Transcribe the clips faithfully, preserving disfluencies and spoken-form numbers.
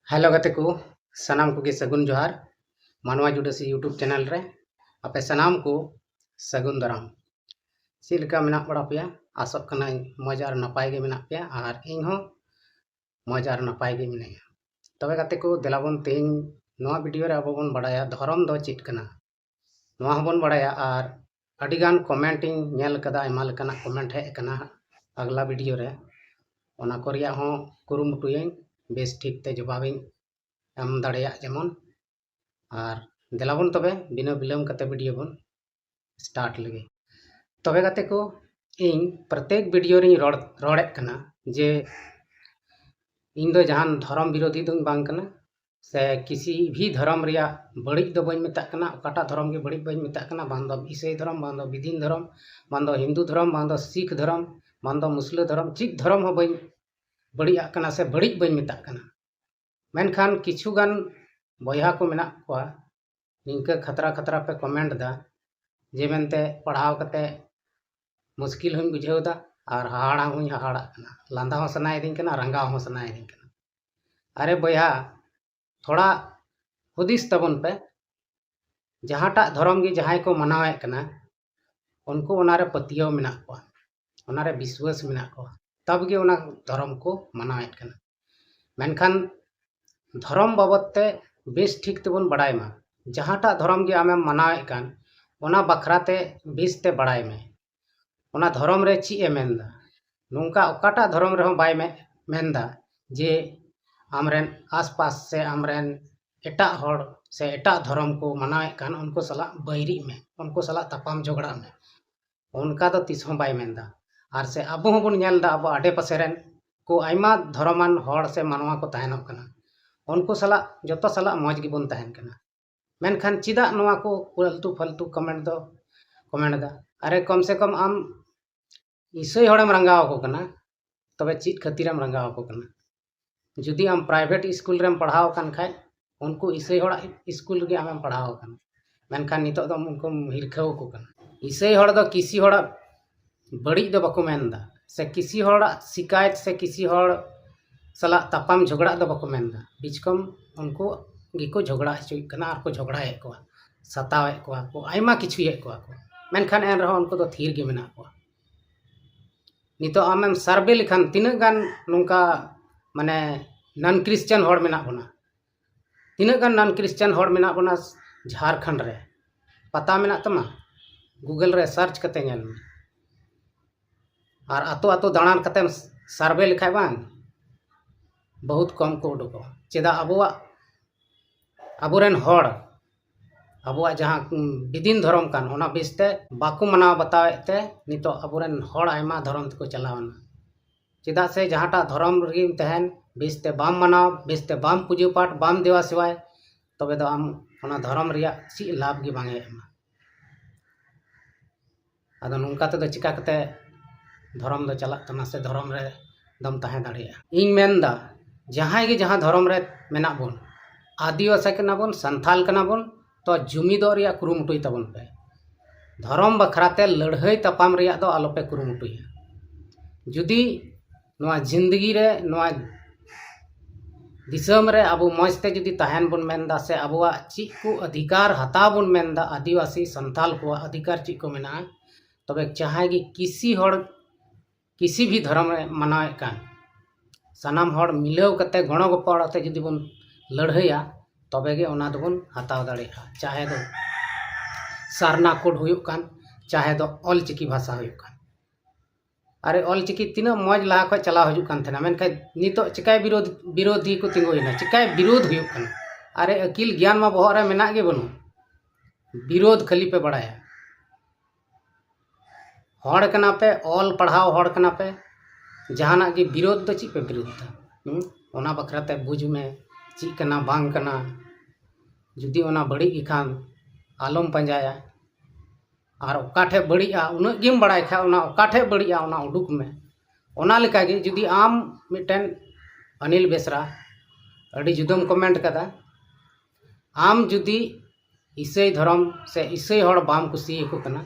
Hello ᱜᱟᱛᱮ ᱠᱚ, ᱥᱟᱱᱟᱢ ᱠᱚᱜᱮ ᱥᱟᱹᱜᱩᱱ ᱡᱚᱦᱟᱨ᱾ ᱢᱟᱱᱣᱟ ᱡᱩᱰᱟᱹᱥᱤ YouTube ᱪᱮᱱᱮᱞ ᱨᱮ ᱟᱯᱮ ᱥᱟᱱᱟᱢ ᱠᱚ ᱥᱟᱹᱜᱩᱱ ᱫᱟᱨᱟᱢ᱾ ᱪᱮᱫ ᱞᱮᱠᱟ ᱢᱮᱱᱟᱜ ᱵᱟᱲᱟ ᱯᱮᱭᱟ? ᱟᱥᱚᱜ ᱠᱟᱹᱱᱟᱹᱧ ᱢᱚᱡᱽ ᱟᱨ ᱱᱟᱯᱟᱭ ᱜᱮ ᱢᱮᱱᱟᱜ ᱯᱮᱭᱟ, ᱟᱨ ᱤᱧ ᱦᱚᱸ ᱢᱚᱡᱽ ᱟᱨ ᱱᱟᱯᱟᱭ ᱜᱮ ᱢᱤᱱᱟᱹᱧᱟ᱾ ᱛᱚᱵᱮ ᱜᱟᱛᱮ ᱠᱚ, ᱫᱮᱞᱟ ᱵᱚᱱ ᱛᱮᱦᱮᱧ ᱱᱚᱣᱟ ᱵᱷᱤᱰᱤᱭᱳ ᱨᱮ ᱟᱵᱚ ᱵᱚᱱ ᱵᱟᱲᱟᱭᱟ ᱫᱷᱚᱨᱚᱢ ᱫᱚ ᱪᱮᱫ ᱠᱟᱱᱟ᱾ ᱱᱚᱣᱟ ᱦᱚᱸᱵᱚᱱ ᱵᱟᱲᱟᱭᱟ, ᱟᱨ ᱟᱹᱰᱤᱜᱟᱱ ᱠᱚᱢᱮᱱᱴ ᱤᱧ ᱧᱮᱞ ᱠᱟᱫᱟ, ᱟᱭᱢᱟ ᱞᱮᱠᱟᱱᱟᱜ ᱠᱚᱢᱮᱱᱴ ᱦᱮᱡ ᱟᱠᱟᱱᱟ ᱟᱜᱽᱞᱟ ᱵᱷᱤᱰᱤᱭᱳ ᱨᱮ᱾ ᱚᱱᱟ ᱠᱚ ᱨᱮᱭᱟᱜ ᱦᱚᱸ ᱠᱩᱨᱩᱢᱩᱴᱩᱭᱟᱹᱧ ᱵᱮᱥ ᱴᱷᱤᱠ ᱛᱮ ᱡᱚᱵᱟᱵᱤᱧ ᱮᱢ ᱫᱟᱲᱮᱭᱟᱜ ᱡᱮᱢᱚᱱ᱾ ᱟᱨ ᱫᱮᱞᱟ ᱵᱚᱱ ᱛᱚᱵᱮ ᱵᱤᱱᱟᱹ ᱵᱤᱞᱚᱢ ᱠᱟᱛᱮ ᱵᱷᱤᱰᱤᱭᱳ ᱵᱚᱱ ᱥᱴᱟᱨᱴ ᱞᱮᱜᱮ᱾ ᱛᱚᱵᱮ ᱜᱟᱛᱮ ᱠᱚ, ᱤᱧ ᱯᱨᱚᱛᱮᱠ ᱵᱷᱤᱰᱤᱭᱳ ᱨᱤᱧ ᱨᱚᱲ ᱨᱚᱲᱮᱫ ᱠᱟᱱᱟ ᱡᱮ ᱤᱧ ᱫᱚ ᱡᱟᱦᱟᱱ ᱫᱷᱚᱨᱚᱢ ᱵᱤᱨᱳᱫᱷᱤ ᱫᱚᱧ ᱵᱟᱝ ᱠᱟᱱᱟ, ᱥᱮ ᱠᱤᱥᱤ ᱵᱷᱤ ᱫᱷᱚᱨᱚᱢ ᱨᱮᱭᱟᱜ ᱵᱟᱹᱲᱤᱡ ᱫᱚ ᱵᱟᱹᱧ ᱢᱮᱛᱟᱜ ᱠᱟᱱᱟ, ᱚᱠᱟᱴᱟᱜ ᱫᱷᱚᱨᱚᱢ ᱜᱮ ᱵᱟᱹᱲᱤᱡ ᱵᱟᱹᱧ ᱢᱮᱛᱟᱜ ᱠᱟᱱᱟ, ᱵᱟᱝ ᱫᱚ ᱤᱥᱟᱹᱭ ᱫᱷᱚᱨᱚᱢ, ᱵᱟᱝ ᱫᱚ ᱵᱤᱫᱤᱱ ᱫᱷᱚᱨᱚᱢ, ᱵᱟᱝ ᱫᱚ ᱦᱤᱱᱫᱩ ᱫᱷᱚᱨᱚᱢ, ᱵᱟᱝ ᱫᱚ ᱥᱤᱠᱷ ᱫᱷᱚᱨᱚᱢ, ᱵᱟᱝ ᱫᱚ ᱢᱩᱥᱞᱟᱹ ᱫᱷᱚᱨᱚᱢ, ᱪᱮᱫ ᱫᱷᱚᱨᱚᱢ ᱦᱚᱸ ᱵᱟᱹᱧ ᱵᱟᱹᱲᱤᱡᱟᱜ ᱠᱟᱱᱟ ᱥᱮ ᱵᱟᱹᱲᱤᱡ ᱵᱟᱹᱧ ᱢᱮᱛᱟᱜ ᱠᱟᱱᱟ᱾ ᱢᱮᱱᱠᱷᱟᱱ ᱠᱤᱪᱷᱩ ᱜᱟᱱ ᱵᱚᱭᱦᱟ ᱠᱚ ᱢᱮᱱᱟᱜ ᱠᱚᱣᱟ, ᱱᱤᱝᱠᱟᱹ ᱠᱷᱟᱛᱨᱟ ᱠᱷᱟᱛᱨᱟ ᱯᱮ ᱠᱚᱢᱮᱱᱴ ᱮᱫᱟ ᱡᱮ ᱢᱮᱱᱛᱮ ᱯᱟᱲᱦᱟᱣ ᱠᱟᱛᱮ ᱢᱩᱥᱠᱤᱞ ᱦᱚᱸᱧ ᱵᱩᱡᱷᱟᱹᱣ ᱮᱫᱟ ᱟᱨ ᱦᱟᱦᱟᱲᱟ ᱦᱚᱸᱧ ᱦᱟᱦᱟᱲᱟᱜ ᱠᱟᱱᱟ, ᱞᱟᱸᱫᱟ ᱦᱚᱸ ᱥᱟᱱᱟᱭᱮᱫᱤᱧ ᱠᱟᱱᱟ, ᱨᱟᱸᱜᱟᱣ ᱦᱚᱸ ᱥᱟᱱᱟᱭᱮᱫᱤᱧ ᱠᱟᱱᱟ᱾ ᱟᱨᱮ ᱵᱚᱭᱦᱟ, ᱛᱷᱚᱲᱟ ᱦᱩᱫᱤᱥ ᱛᱟᱵᱚᱱ ᱯᱮ᱾ ᱡᱟᱦᱟᱸᱴᱟᱜ ᱫᱷᱚᱨᱚᱢ ᱜᱮ ᱡᱟᱦᱟᱸᱭ ᱠᱚ ᱢᱟᱱᱟᱣᱮᱫ ᱠᱟᱱᱟ, ᱩᱱᱠᱩ ᱚᱱᱟᱨᱮ ᱯᱟᱹᱛᱭᱟᱹᱣ ᱢᱮᱱᱟᱜ ᱠᱚᱣᱟ, ᱚᱱᱟᱨᱮ ᱵᱤᱥᱣᱟᱹᱥ ᱢᱮᱱᱟᱜ ᱠᱚᱣᱟ, ᱛᱚᱵᱮ ᱜᱮ ᱚᱱᱟ ᱫᱷᱚᱨᱚᱢ ᱠᱚ ᱢᱟᱱᱟᱣᱮᱫ ᱠᱟᱱᱟ᱾ ᱢᱮᱱᱠᱷᱟᱱ ᱫᱷᱚᱨᱚᱢ ᱵᱟᱵᱚᱫ ᱛᱮ ᱵᱮᱥ ᱴᱷᱤᱠ ᱛᱮᱵᱚᱱ ᱵᱟᱲᱟᱭ ᱢᱟ᱾ ᱡᱟᱦᱟᱸᱴᱟᱜ ᱫᱷᱚᱨᱚᱢ ᱜᱮ ᱟᱢᱮᱢ ᱢᱟᱱᱟᱣᱮᱫ ᱠᱟᱱ, ᱚᱱᱟ ᱵᱟᱠᱷᱨᱟ ᱛᱮ ᱵᱮᱥ ᱛᱮ ᱵᱟᱲᱟᱭ ᱢᱮ᱾ ᱚᱱᱟ ᱫᱷᱚᱨᱚᱢ ᱨᱮ ᱪᱮᱫ ᱮ ᱢᱮᱱᱫᱟ᱾ ᱱᱚᱝᱠᱟ ᱚᱠᱟᱴᱟᱜ ᱫᱷᱚᱨᱚᱢ ᱨᱮᱦᱚᱸ ᱵᱟᱭ ᱢᱮ-, ᱢᱮᱱᱫᱟ ᱡᱮ ᱟᱢᱨᱮᱱ ᱟᱥᱯᱟᱥ ᱥᱮ ᱟᱢᱨᱮᱱ ᱮᱴᱟᱜ ᱦᱚᱲ ᱥᱮ ᱮᱴᱟᱜ ᱫᱷᱚᱨᱚᱢ ᱠᱚ ᱢᱟᱱᱟᱣᱮᱫ ᱠᱟᱱ ᱩᱱᱠᱩ ᱥᱟᱞᱟᱜ ᱵᱟᱹᱭᱨᱤᱜ ᱢᱮ, ᱩᱱᱠᱩ ᱥᱟᱞᱟᱜ ᱛᱟᱯᱟᱢ ᱡᱷᱚᱜᱽᱲᱟᱜ ᱢᱮ᱾ ᱚᱱᱠᱟ ᱫᱚ ᱛᱤᱥ ᱦᱚᱸ ᱵᱟᱭ ᱢᱮᱱᱫᱟ᱾ ᱟᱨ ᱥᱮ ᱟᱵᱚ ᱦᱚᱸᱵᱚᱱ ᱧᱮᱞ ᱮᱫᱟ, ᱟᱵᱚ ᱟᱰᱮ ᱯᱟᱥᱮ ᱨᱮᱱ ᱠᱚ ᱟᱭᱢᱟ ᱫᱷᱚᱨᱚᱢᱟᱱ ᱦᱚᱲ ᱥᱮ ᱢᱟᱱᱣᱟ ᱠᱚ ᱛᱟᱦᱮᱱᱚᱜ ᱠᱟᱱᱟ, ᱩᱱᱠᱩ ᱥᱟᱞᱟᱜ, ᱡᱚᱛᱚ ᱥᱟᱞᱟᱜ ᱢᱚᱡᱽ ᱜᱮᱵᱚᱱ ᱛᱟᱦᱮᱱ ᱠᱟᱱᱟ᱾ ᱢᱮᱱᱠᱷᱟᱱ ᱪᱮᱫᱟᱜ ᱱᱚᱣᱟ ᱠᱚ ᱯᱷᱟᱞᱛᱩ ᱯᱷᱟᱞᱛᱩ ᱠᱚᱢᱮᱱᱴ ᱫᱚ ᱠᱚᱢᱮᱱᱴ ᱮᱫᱟ? ᱟᱨᱮ, ᱠᱚᱢ ᱥᱮ ᱠᱚᱢ ᱟᱢ ᱤᱥᱟᱹᱭ ᱦᱚᱲᱮᱢ ᱨᱟᱸᱜᱟᱣ ᱟᱠᱚ ᱠᱟᱱᱟ, ᱛᱚᱵᱮ ᱪᱮᱫ ᱠᱷᱟᱹᱛᱤᱨᱮᱢ ᱨᱟᱸᱜᱟᱣ ᱟᱠᱚ ᱠᱟᱱᱟ? ᱡᱩᱫᱤ ᱟᱢ ᱯᱨᱟᱭᱵᱷᱮᱴ ᱥᱠᱩᱞ ᱨᱮᱢ ᱯᱟᱲᱦᱟᱣ ᱟᱠᱟᱱ ᱠᱷᱟᱡ, ᱩᱱᱠᱩ ᱤᱥᱟᱹᱭ ᱦᱚᱲᱟᱜ ᱥᱠᱩᱞ ᱨᱮᱜᱮ ᱟᱢᱮᱢ ᱯᱟᱲᱦᱟᱣ ᱟᱠᱟᱱᱟ, ᱢᱮᱱᱠᱷᱟᱱ ᱱᱤᱛᱚᱜ ᱫᱚ ᱩᱱᱠᱩᱢ ᱦᱤᱨᱠᱷᱟᱹᱣ ᱟᱠᱚ ᱠᱟᱱᱟ᱾ ᱤᱥᱟᱹᱭ ᱦᱚᱲ ᱫᱚ ᱠᱤᱥᱤ ᱦᱚᱲᱟᱜ ᱵᱟᱹᱲᱤᱡ ᱫᱚ ᱵᱟᱠᱚ ᱢᱮᱱᱫᱟ, ᱥᱮ ᱠᱤᱥᱤ ᱦᱚᱲᱟᱜ ᱥᱤᱠᱟᱭᱮᱛ ᱥᱮ ᱠᱤᱥᱤ ᱦᱚᱲ ᱥᱟᱞᱟᱜ ᱛᱟᱯᱟᱢ ᱡᱷᱚᱜᱽᱲᱟᱜ ᱫᱚ ᱵᱟᱠᱚ ᱢᱮᱱᱫᱟ, ᱵᱤᱪᱠᱚᱢ ᱩᱱᱠᱩ ᱜᱮᱠᱚ ᱡᱷᱚᱜᱽᱲᱟ ᱦᱚᱪᱚᱭᱮᱫ ᱠᱟᱱᱟ ᱟᱨ ᱠᱚ ᱡᱷᱚᱜᱽᱲᱟᱭᱮᱫ ᱠᱚᱣᱟ, ᱥᱟᱛᱟᱣᱮᱫ ᱠᱚᱣᱟ ᱠᱚ, ᱟᱭᱢᱟ ᱠᱤᱪᱷᱩᱭᱮᱫ ᱠᱚᱣᱟ ᱠᱚ, ᱢᱮᱱᱠᱷᱟᱱ ᱮᱱ ᱨᱮᱦᱚᱸ ᱩᱱᱠᱩ ᱫᱚ ᱛᱷᱤᱨ ᱜᱮ ᱢᱮᱱᱟᱜ ᱠᱚᱣᱟ᱾ ᱱᱤᱛᱚᱜ ᱟᱢᱮᱢ ᱥᱟᱨᱵᱷᱮ ᱞᱮᱠᱷᱟᱱ ᱛᱤᱱᱟᱹᱜ ᱜᱟᱱ ᱱᱚᱝᱠᱟ ᱢᱟᱱᱮ ᱱᱚᱱ ᱠᱨᱤᱥᱪᱟᱱ ᱦᱚᱲ ᱢᱮᱱᱟᱜ ᱵᱚᱱᱟ, ᱛᱤᱱᱟᱹᱜ ᱜᱟᱱ ᱱᱚᱱ ᱠᱨᱤᱥᱪᱟᱱ ᱦᱚᱲ ᱢᱮᱱᱟᱜ ᱵᱚᱱᱟ ᱡᱷᱟᱲᱠᱷᱚᱸᱰ ᱨᱮ? ᱯᱟᱛᱟ ᱢᱮᱱᱟᱜ ᱛᱟᱢᱟ? ᱜᱩᱜᱚᱞ ᱨᱮ ᱥᱟᱨᱪ ᱠᱟᱛᱮ ᱧᱮᱞ ᱢᱮ᱾ ᱟᱨ ᱟᱛᱳ ᱟᱛᱳ ᱫᱟᱬᱟᱱ ᱠᱟᱛᱮᱢ ᱥᱟᱨᱵᱷᱮ ᱞᱮᱠᱷᱟᱡ ᱵᱟᱝ, ᱵᱚᱦᱩᱛ ᱠᱚᱢ ᱠᱚ ᱩᱰᱩᱠᱚᱜᱼᱟ᱾ ᱪᱮᱫᱟᱜ? ᱟᱵᱚᱣᱟᱜ, ᱟᱵᱚᱨᱮᱱ ᱦᱚᱲ ᱟᱵᱚᱣᱟᱜ ᱡᱟᱦᱟᱸ ᱵᱤᱫᱤᱱ ᱫᱷᱚᱨᱚᱢ ᱠᱟᱱ, ᱚᱱᱟ ᱵᱮᱥᱛᱮ ᱵᱟᱠᱚ ᱢᱟᱱᱟᱣ ᱵᱟᱛᱟᱣᱮᱫ ᱛᱮ ᱱᱤᱛᱚᱜ ᱟᱵᱚᱨᱮᱱ ᱦᱚᱲ ᱟᱭᱢᱟ ᱫᱷᱚᱨᱚᱢ ᱛᱮᱠᱚ ᱪᱟᱞᱟᱣ ᱮᱱᱟ᱾ ᱪᱮᱫᱟᱜ ᱥᱮ ᱡᱟᱦᱟᱸᱴᱟᱜ ᱫᱷᱚᱨᱚᱢ ᱨᱮᱜᱮᱢ ᱛᱟᱦᱮᱱ, ᱵᱮᱥᱛᱮ ᱵᱟᱢ ᱢᱟᱱᱟᱣ, ᱵᱮᱥᱛᱮ ᱵᱟᱢ ᱯᱩᱡᱟᱹ ᱯᱟᱴ, ᱵᱟᱢ ᱫᱮᱣᱟ ᱥᱮᱣᱟᱭ, ᱛᱚᱵᱮ ᱫᱚ ᱟᱢ ᱚᱱᱟ ᱫᱷᱚᱨᱚᱢ ᱨᱮᱭᱟᱜ ᱪᱮᱫ ᱞᱟᱵᱷ ᱜᱮ ᱵᱟᱝ ᱦᱮᱡ ᱟᱢᱟ᱾ ᱟᱫᱚ ᱱᱚᱝᱠᱟ ᱛᱮᱫᱚ ᱪᱤᱠᱟ ᱠᱟᱛᱮ ᱫᱷᱚᱨᱚᱢ ᱫᱚ ᱪᱟᱞᱟᱜ ᱛᱟᱢᱟ ᱥᱮ ᱫᱷᱚᱨᱚᱢ ᱨᱮ ᱫᱚᱢ ᱛᱟᱦᱮᱸ ᱫᱟᱲᱮᱭᱟᱜᱼᱟ? ᱤᱧ ᱢᱮᱱᱫᱟ, ᱡᱟᱦᱟᱸᱭ ᱜᱮ ᱡᱟᱦᱟᱸ ᱫᱷᱚᱨᱚᱢ ᱨᱮ ᱢᱮᱱᱟᱜ ᱵᱚᱱ, ᱟᱹᱫᱤᱵᱟᱹᱥᱤ ᱠᱟᱱᱟ ᱵᱚᱱ, ᱥᱟᱱᱛᱟᱞ ᱠᱟᱱᱟ ᱵᱚᱱ, ᱛᱚ ᱡᱩᱢᱤᱫᱚᱜ ᱨᱮᱭᱟᱜ ᱠᱩᱨᱩᱢᱩᱴᱩᱭ ᱛᱟᱵᱚᱱ ᱯᱮ᱾ ᱫᱷᱚᱨᱚᱢ ᱵᱟᱠᱷᱨᱟ ᱛᱮ ᱞᱟᱹᱲᱦᱟᱹᱭ ᱛᱟᱯᱟᱢ ᱨᱮᱭᱟᱜ ᱫᱚ ᱟᱞᱚᱯᱮ ᱠᱩᱨᱩᱢᱩᱴᱩᱭᱟ᱾ ᱡᱩᱫᱤ ᱱᱚᱣᱟ ᱡᱤᱱᱫᱮᱜᱤ ᱨᱮ, ᱱᱚᱣᱟ ᱫᱤᱥᱚᱢ ᱨᱮ ᱟᱵᱚ ᱢᱚᱡᱽ ᱛᱮ ᱡᱩᱫᱤ ᱛᱟᱦᱮᱱ ᱵᱚᱱ ᱢᱮᱱᱫᱟ ᱥᱮ ᱟᱵᱚᱣᱟᱜ ᱪᱮᱫ ᱠᱚ ᱚᱫᱷᱤᱠᱟᱨ ᱦᱟᱛᱟᱣ ᱵᱚᱱ ᱢᱮᱱᱫᱟ, ᱟᱹᱫᱤᱵᱟᱹᱥᱤ ᱥᱟᱱᱛᱟᱞ ᱠᱚᱣᱟᱜ ᱚᱫᱷᱤᱠᱟᱨ ᱪᱮᱫ ᱠᱚ ᱢᱮᱱᱟᱜᱼᱟ, ᱛᱚᱵᱮ ᱡᱟᱦᱟᱸᱭ ᱜᱮ ᱠᱤᱥᱤ ᱦᱚᱲ ᱠᱤᱥᱤ ᱵᱷᱤ ᱫᱷᱚᱨᱚᱢ ᱨᱮ ᱢᱟᱱᱟᱣᱮᱫ ᱠᱟᱱ ᱥᱟᱱᱟᱢ ᱦᱚᱲ ᱢᱤᱞᱟᱹᱣ ᱠᱟᱛᱮ ᱜᱚᱲᱚ ᱜᱚᱯᱚᱲᱚ ᱛᱮ ᱡᱩᱫᱤ ᱵᱚᱱ ᱞᱟᱹᱲᱦᱟᱹᱭᱟ, ᱛᱚᱵᱮ ᱜᱮ ᱚᱱᱟ ᱫᱚᱵᱚᱱ ᱦᱟᱛᱟᱣ ᱫᱟᱲᱮᱭᱟᱜᱼᱟ᱾ ᱪᱟᱦᱮ ᱫᱚ ᱥᱟᱨᱱᱟ ᱠᱳᱰ ᱦᱩᱭᱩᱜ ᱠᱟᱱ, ᱪᱟᱦᱮ ᱫᱚ ᱚᱞᱪᱤᱠᱤ ᱵᱷᱟᱥᱟ ᱦᱩᱭᱩᱜ ᱠᱟᱱ᱾ ᱟᱨᱮ, ᱚᱞᱪᱤᱠᱤ ᱛᱤᱱᱟᱹᱜ ᱢᱚᱡᱽ ᱞᱟᱦᱟ ᱠᱷᱚᱡ ᱪᱟᱞᱟᱣ ᱦᱤᱡᱩᱜ ᱠᱟᱱ ᱛᱟᱦᱮᱱᱟ, ᱢᱮᱱᱠᱷᱟᱱ ᱱᱤᱛᱚᱜ ᱪᱤᱠᱟᱭ ᱵᱤᱨᱳᱫᱷ, ᱵᱤᱨᱳᱫᱷᱤ ᱠᱚ ᱛᱤᱸᱜᱩᱭᱮᱱᱟ, ᱪᱤᱠᱟᱭ ᱵᱤᱨᱳᱫᱷ ᱦᱩᱭᱩᱜ ᱠᱟᱱᱟ? ᱟᱨᱮ, ᱟᱹᱠᱤᱞ ᱜᱮᱭᱟᱱ ᱢᱟ ᱵᱚᱦᱚᱜ ᱨᱮ ᱢᱮᱱᱟᱜ ᱜᱮ ᱵᱟᱹᱱᱩᱜ, ᱵᱤᱨᱳᱫᱷ ᱠᱷᱟᱹᱞᱤ ᱯᱮ ᱵᱟᱲᱟᱭᱟ᱾ ᱦᱚᱲ ᱠᱟᱱᱟ ᱯᱮ, ᱚᱞ ᱯᱟᱲᱦᱟᱣ ᱦᱚᱲ ᱠᱟᱱᱟ ᱯᱮ, ᱡᱟᱦᱟᱱᱟᱜ ᱜᱮ ᱵᱤᱨᱳᱫᱷ ᱫᱚ ᱪᱮᱫ ᱯᱮ ᱵᱤᱨᱳᱫᱷ ᱫᱟ? ᱦᱩᱸ? ᱚᱱᱟ ᱵᱟᱠᱷᱨᱟ ᱛᱮ ᱵᱩᱡᱽ ᱢᱮ, ᱪᱮᱫ ᱠᱟᱱᱟ ᱵᱟᱝ ᱠᱟᱱᱟ᱾ ᱡᱩᱫᱤ ᱚᱱᱟ ᱵᱟᱹᱲᱤᱡ ᱜᱮ ᱠᱷᱟᱱ ᱟᱞᱚᱢ ᱯᱟᱸᱡᱟᱭᱟ, ᱟᱨ ᱚᱠᱟ ᱴᱷᱮᱡ ᱵᱟᱹᱲᱤᱡᱼᱟ ᱩᱱᱟᱹᱜ ᱜᱮᱢ ᱵᱟᱲᱟᱭ ᱠᱷᱟᱡ, ᱚᱱᱟ ᱚᱠᱟ ᱴᱷᱮᱡ ᱵᱟᱹᱲᱤᱡᱼᱟ ᱚᱱᱟ ᱩᱰᱩᱠ ᱢᱮ᱾ ᱚᱱᱟ ᱞᱮᱠᱟᱜᱮ ᱡᱩᱫᱤ ᱟᱢ ᱢᱤᱫᱴᱮᱱ ᱚᱱᱤᱞ ᱵᱮᱥᱨᱟ, ᱟᱹᱰᱤ ᱡᱩᱫᱟᱹᱢ ᱠᱚᱢᱮᱱᱴ ᱠᱟᱫᱟ, ᱟᱢ ᱡᱩᱫᱤ ᱤᱥᱟᱹᱭ ᱫᱷᱚᱨᱚᱢ ᱥᱮ ᱤᱥᱟᱹᱭ ᱦᱚᱲ ᱵᱟᱢ ᱠᱩᱥᱤᱭᱟᱠᱚ ᱠᱟᱱᱟ,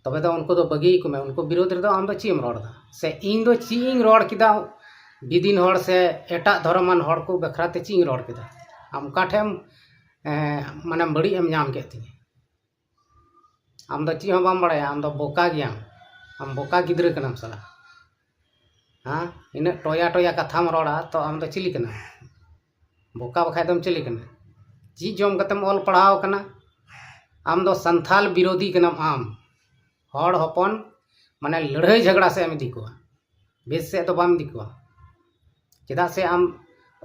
ᱛᱚᱵᱮ ᱫᱚ ᱩᱱᱠᱩ ᱫᱚ ᱵᱟᱹᱜᱤᱭᱟᱠᱚ ᱢᱮ᱾ ᱩᱱᱠᱩ ᱵᱤᱨᱳᱫᱷ ᱨᱮᱫᱚ ᱟᱢ ᱫᱚ ᱪᱮᱫ ᱮᱢ ᱨᱚᱲ ᱮᱫᱟ? ᱥᱮ ᱤᱧ ᱫᱚ ᱪᱮᱫ ᱤᱧ ᱨᱚᱲ ᱠᱮᱫᱟ ᱵᱤᱫᱤᱱ ᱦᱚᱲ ᱥᱮ ᱮᱴᱟᱜ ᱫᱷᱚᱨᱚᱢᱟᱱ ᱦᱚᱲ ᱠᱚ ᱵᱟᱠᱷᱨᱟ ᱛᱮ ᱪᱮᱫ ᱤᱧ ᱨᱚᱲ ᱠᱮᱫᱟ? ᱟᱢ ᱚᱠᱟ ᱴᱷᱮᱱ ᱮᱢ, ᱮᱸ, ᱢᱟᱱᱮ ᱵᱟᱹᱲᱤᱡ ᱮᱢ ᱧᱟᱢ ᱠᱮᱫ ᱛᱤᱧᱟᱹ? ᱟᱢ ᱫᱚ ᱪᱮᱫ ᱦᱚᱸ ᱵᱟᱢ ᱵᱟᱲᱟᱭᱟ, ᱟᱢ ᱫᱚ ᱵᱚᱠᱟ ᱜᱮᱭᱟᱢ, ᱟᱢ ᱵᱚᱠᱟ ᱜᱤᱫᱽᱨᱟᱹ ᱠᱟᱱᱟᱢ ᱥᱟᱞᱟ᱾ ᱦᱮᱸ, ᱤᱱᱟᱹᱜ ᱴᱚᱭᱟ ᱴᱚᱭᱟ ᱠᱟᱛᱷᱟᱢ ᱨᱚᱲᱟ, ᱛᱚ ᱟᱢ ᱫᱚ ᱪᱤᱞᱤ ᱠᱟᱱᱟᱢ? ᱵᱚᱠᱟ ᱵᱟᱠᱷᱟᱡ ᱫᱚᱢ ᱪᱤᱞᱤ ᱠᱟᱱᱟ? ᱪᱮᱫ ᱡᱚᱢ ᱠᱟᱛᱮᱢ ᱚᱞ ᱯᱟᱲᱦᱟᱣ ᱠᱟᱱᱟ? ᱟᱢ ᱫᱚ ᱥᱟᱱᱛᱷᱟᱞ ᱵᱤᱨᱳᱫᱷᱤ ᱠᱟᱱᱟᱢ ᱟᱢ᱾ ᱦᱚᱲ ᱦᱚᱯᱚᱱ ᱢᱟᱱᱮ ᱞᱟᱹᱲᱦᱟᱹᱭ ᱡᱷᱟᱜᱽᱲᱟ ᱥᱮᱫ ᱮᱢ ᱤᱫᱤ ᱠᱚᱣᱟ, ᱵᱮᱥ ᱥᱮᱫ ᱫᱚ ᱵᱟᱢ ᱤᱫᱤ ᱠᱚᱣᱟ᱾ ᱪᱮᱫᱟᱜ ᱥᱮ ᱟᱢ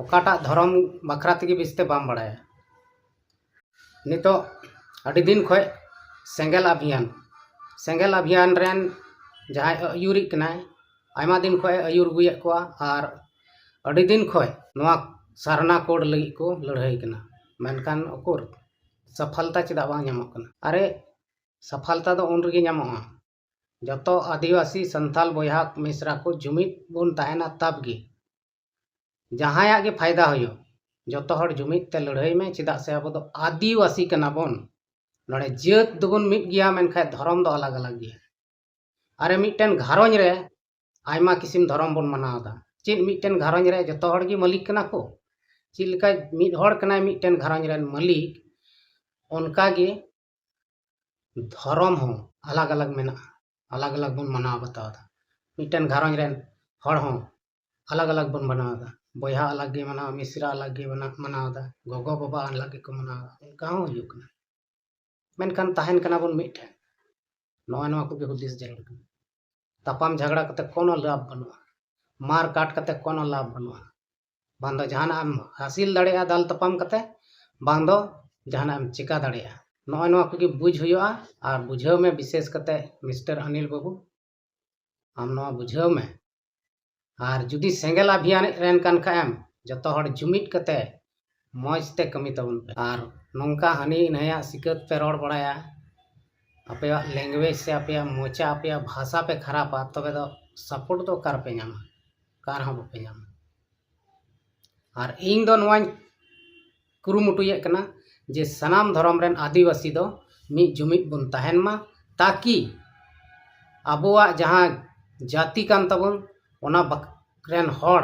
ᱚᱠᱟᱴᱟᱜ ᱫᱷᱚᱨᱚᱢ ᱵᱟᱠᱷᱨᱟ ᱛᱮᱜᱮ ᱵᱮᱥᱛᱮ ᱵᱟᱢ ᱵᱟᱲᱟᱭᱟ᱾ ᱱᱤᱛᱚᱜ ᱟᱹᱰᱤ ᱫᱤᱱ ᱠᱷᱚᱡ ᱥᱮᱸᱜᱮᱞ ᱟᱵᱷᱤᱭᱟᱱ, ᱥᱮᱸᱜᱮᱞ ᱟᱵᱷᱤᱭᱟᱱ ᱨᱮᱱ ᱡᱟᱦᱟᱸᱭ ᱟᱹᱭᱩᱨᱤᱡ ᱠᱟᱱᱟᱭ, ᱟᱭᱢᱟ ᱫᱤᱱ ᱠᱷᱚᱡ ᱮ ᱟᱹᱭᱩᱨ ᱟᱹᱜᱩᱭᱮᱫ ᱠᱚᱣᱟ ᱟᱨ ᱟᱹᱰᱤ ᱫᱤᱱ ᱠᱷᱚᱡ ᱱᱚᱣᱟ ᱥᱟᱨᱱᱟ ᱠᱳᱰ ᱞᱟᱹᱜᱤᱫ ᱠᱚ ᱞᱟᱹᱲᱦᱟᱹᱭ ᱠᱟᱱᱟ᱾ ᱢᱮᱱᱠᱷᱟᱱ ᱩᱠᱩᱨ ᱥᱟᱯᱷᱟᱞᱛᱟ ᱪᱮᱫᱟᱜ ᱵᱟᱝ ᱧᱟᱢᱚᱜ ᱠᱟᱱᱟ? ᱟᱨᱮ, ᱥᱟᱯᱷᱟᱞᱛᱟ ᱫᱚ ᱩᱱ ᱨᱮᱜᱮ ᱧᱟᱢᱚᱜᱼᱟ, ᱡᱚᱛᱚ ᱟᱹᱫᱤᱵᱟᱹᱥᱤ ᱥᱟᱱᱛᱟᱞ ᱵᱚᱭᱦᱟ ᱢᱤᱥᱨᱟ ᱠᱚ ᱡᱩᱢᱤᱫ ᱵᱚᱱ ᱛᱟᱦᱮᱱᱟ, ᱛᱟᱵ ᱜᱮ ᱡᱟᱦᱟᱸᱭᱟᱜ ᱜᱮ ᱯᱷᱟᱭᱫᱟ ᱦᱩᱭᱩᱜ᱾ ᱡᱚᱛᱚ ᱦᱚᱲ ᱡᱩᱢᱤᱫ ᱛᱮ ᱞᱟᱹᱲᱦᱟᱹᱭ ᱢᱮ, ᱪᱮᱫᱟᱜ ᱥᱮ ᱟᱵᱚ ᱫᱚ ᱟᱹᱫᱤᱵᱟᱹᱥᱤ ᱠᱟᱱᱟ ᱵᱚᱱ᱾ ᱱᱚᱰᱮ ᱡᱟᱹᱛ ᱫᱚᱵᱚᱱ ᱢᱤᱫ ᱜᱮᱭᱟ, ᱢᱮᱱᱠᱷᱟᱱ ᱫᱷᱚᱨᱚᱢ ᱫᱚ ᱟᱞᱟᱜᱽ ᱟᱞᱟᱜᱽ ᱜᱮᱭᱟ᱾ ᱟᱨᱮ, ᱢᱤᱫᱴᱮᱱ ᱜᱷᱟᱨᱚᱸᱡᱽ ᱨᱮ ᱟᱭᱢᱟ ᱠᱤᱥᱤᱢ ᱫᱷᱚᱨᱚᱢ ᱵᱚᱱ ᱢᱟᱱᱟᱣ ᱮᱫᱟ᱾ ᱪᱮᱫ ᱢᱤᱫᱴᱮᱱ ᱜᱷᱟᱨᱚᱸᱡᱽ ᱨᱮ ᱡᱚᱛᱚ ᱦᱚᱲ ᱜᱮ ᱢᱟᱹᱞᱤᱠ ᱠᱟᱱᱟ ᱠᱚ? ᱪᱮᱫ ᱞᱮᱠᱟ ᱢᱤᱫ ᱦᱚᱲ ᱠᱟᱱᱟᱭ ᱢᱤᱫᱴᱮᱱ ᱜᱷᱟᱨᱚᱸᱡᱽ ᱨᱮᱱ ᱢᱟᱹᱞᱤᱠ, ᱚᱱᱠᱟ ᱜᱮ ᱫᱷᱚᱨᱚᱢ ᱦᱚᱸ ᱟᱞᱟᱜᱽ ᱟᱞᱟᱜᱽ ᱢᱮᱱᱟᱜᱼᱟ, ᱟᱞᱟᱜᱽ ᱟᱞᱟᱜᱽ ᱵᱚᱱ ᱢᱟᱱᱟᱣ ᱵᱟᱛᱟᱣ ᱮᱫᱟ᱾ ᱢᱤᱫᱴᱮᱱ ᱜᱷᱟᱨᱚᱸᱡᱽ ᱨᱮᱱ ᱦᱚᱲ ᱦᱚᱸ ᱟᱞᱟᱜᱽ ᱟᱞᱟᱜᱽ ᱵᱚᱱ ᱢᱟᱱᱟᱣ ᱮᱫᱟ᱾ ᱵᱚᱭᱦᱟ ᱟᱞᱟᱜᱽ ᱜᱮ ᱢᱟᱱᱟᱣ, ᱢᱤᱥᱨᱟ ᱟᱞᱟᱜᱽ ᱜᱮ ᱢᱟᱱᱟᱣ, ᱢᱟᱱᱟᱣ ᱮᱫᱟ, ᱜᱚᱜᱚ ᱵᱟᱵᱟ ᱟᱞᱟᱜᱽ ᱜᱮᱠᱚ ᱢᱟᱱᱟᱣ ᱮᱫᱟ, ᱚᱱᱠᱟ ᱦᱚᱸ ᱦᱩᱭᱩᱜ ᱠᱟᱱᱟ᱾ ᱢᱮᱱᱠᱷᱟᱱ ᱛᱟᱦᱮᱱ ᱠᱟᱱᱟ ᱵᱚᱱ ᱢᱤᱫᱴᱷᱮᱱ᱾ ᱱᱚᱜᱼᱚᱭ ᱱᱚᱣᱟ ᱠᱚᱜᱮ ᱦᱩᱫᱤᱥ ᱡᱟᱹᱨᱩᱲ ᱠᱟᱱᱟ᱾ ᱛᱟᱯᱟᱢ ᱡᱷᱟᱜᱽᱲᱟ ᱠᱟᱛᱮ ᱠᱳᱱᱳ ᱞᱟᱵᱷ ᱵᱟᱹᱱᱩᱜᱼᱟ, ᱢᱟᱨ ᱠᱟᱴ ᱠᱟᱛᱮ ᱠᱳᱱᱳ ᱞᱟᱵᱷ ᱵᱟᱹᱱᱩᱜᱼᱟ᱾ ᱵᱟᱝ ᱫᱚ ᱡᱟᱦᱟᱱᱟᱜ ᱮᱢ ᱦᱟᱹᱥᱤᱞ ᱫᱟᱲᱮᱭᱟᱜᱼᱟ ᱫᱟᱞ ᱛᱟᱯᱟᱢ ᱠᱟᱛᱮ, ᱵᱟᱝ ᱫᱚ ᱡᱟᱦᱟᱱᱟᱜ ᱮᱢ ᱪᱮᱠᱟ ᱫᱟᱲᱮᱭᱟᱜᱼᱟ᱾ ᱱᱚᱜᱼᱚᱭ ᱱᱚᱣᱟ ᱠᱚᱜᱮ ᱵᱩᱡᱽ ᱦᱩᱭᱩᱜᱼᱟ᱾ ᱟᱨ ᱵᱩᱡᱷᱟᱹᱣ ᱢᱮ, ᱵᱤᱥᱮᱥ ᱠᱟᱛᱮ ᱢᱤᱥᱴᱟᱨ ᱚᱱᱤᱞ ᱵᱟᱹᱵᱩ, ᱟᱢ ᱱᱚᱣᱟ ᱵᱩᱡᱷᱟᱹᱣ ᱢᱮ᱾ ᱟᱨ ᱡᱩᱫᱤ ᱥᱮᱸᱜᱮᱞ ᱟᱵᱷᱤᱭᱟᱱ ᱨᱮᱱ ᱠᱟᱱ ᱠᱷᱟᱡ ᱮᱢ, ᱡᱚᱛᱚ ᱦᱚᱲ ᱡᱩᱢᱤᱫ ᱠᱟᱛᱮ ᱢᱚᱡᱽ ᱛᱮ ᱠᱟᱹᱢᱤ ᱛᱟᱵᱚᱱ ᱯᱮ᱾ ᱟᱨ ᱱᱚᱝᱠᱟ ᱦᱟᱹᱱᱤ ᱱᱟᱹᱭᱟᱜ ᱥᱤᱠᱟᱹᱛ ᱯᱮ ᱨᱚᱲ ᱵᱟᱲᱟᱭᱟ, ᱟᱯᱮᱭᱟᱜ ᱞᱮᱝᱜᱩᱭᱮᱡᱽ ᱥᱮ ᱟᱯᱮᱭᱟᱜ ᱢᱚᱪᱟ, ᱟᱯᱮᱭᱟᱜ ᱵᱷᱟᱥᱟ ᱯᱮ ᱠᱷᱟᱨᱟᱯᱟ, ᱛᱚᱵᱮ ᱫᱚ ᱥᱟᱯᱳᱨᱴ ᱫᱚ ᱚᱠᱟ ᱨᱮᱯᱮ ᱧᱟᱢᱟ? ᱚᱠᱟ ᱨᱮᱦᱚᱸ ᱵᱟᱯᱮ ᱧᱟᱢᱟ᱾ ᱟᱨ ᱤᱧ ᱫᱚ ᱱᱚᱣᱟᱧ ᱠᱩᱨᱩᱢᱩᱴᱩᱭᱮᱫ ᱠᱟᱱᱟ ᱡᱮ ᱥᱟᱱᱟᱢ ᱫᱷᱚᱨᱚᱢ ᱨᱮᱱ ᱟᱹᱫᱤᱵᱟᱹᱥᱤ ᱫᱚ ᱢᱤᱫ ᱡᱩᱢᱤᱫ ᱵᱚᱱ ᱛᱟᱦᱮᱱ ᱢᱟ, ᱛᱟᱠᱤ ᱟᱵᱚᱣᱟᱜ ᱡᱟᱦᱟᱸ ᱡᱟᱹᱛᱤ ᱠᱟᱱ ᱛᱟᱵᱚᱱ, ᱚᱱᱟ ᱵᱟᱠ-, ᱨᱮᱱ ᱦᱚᱲ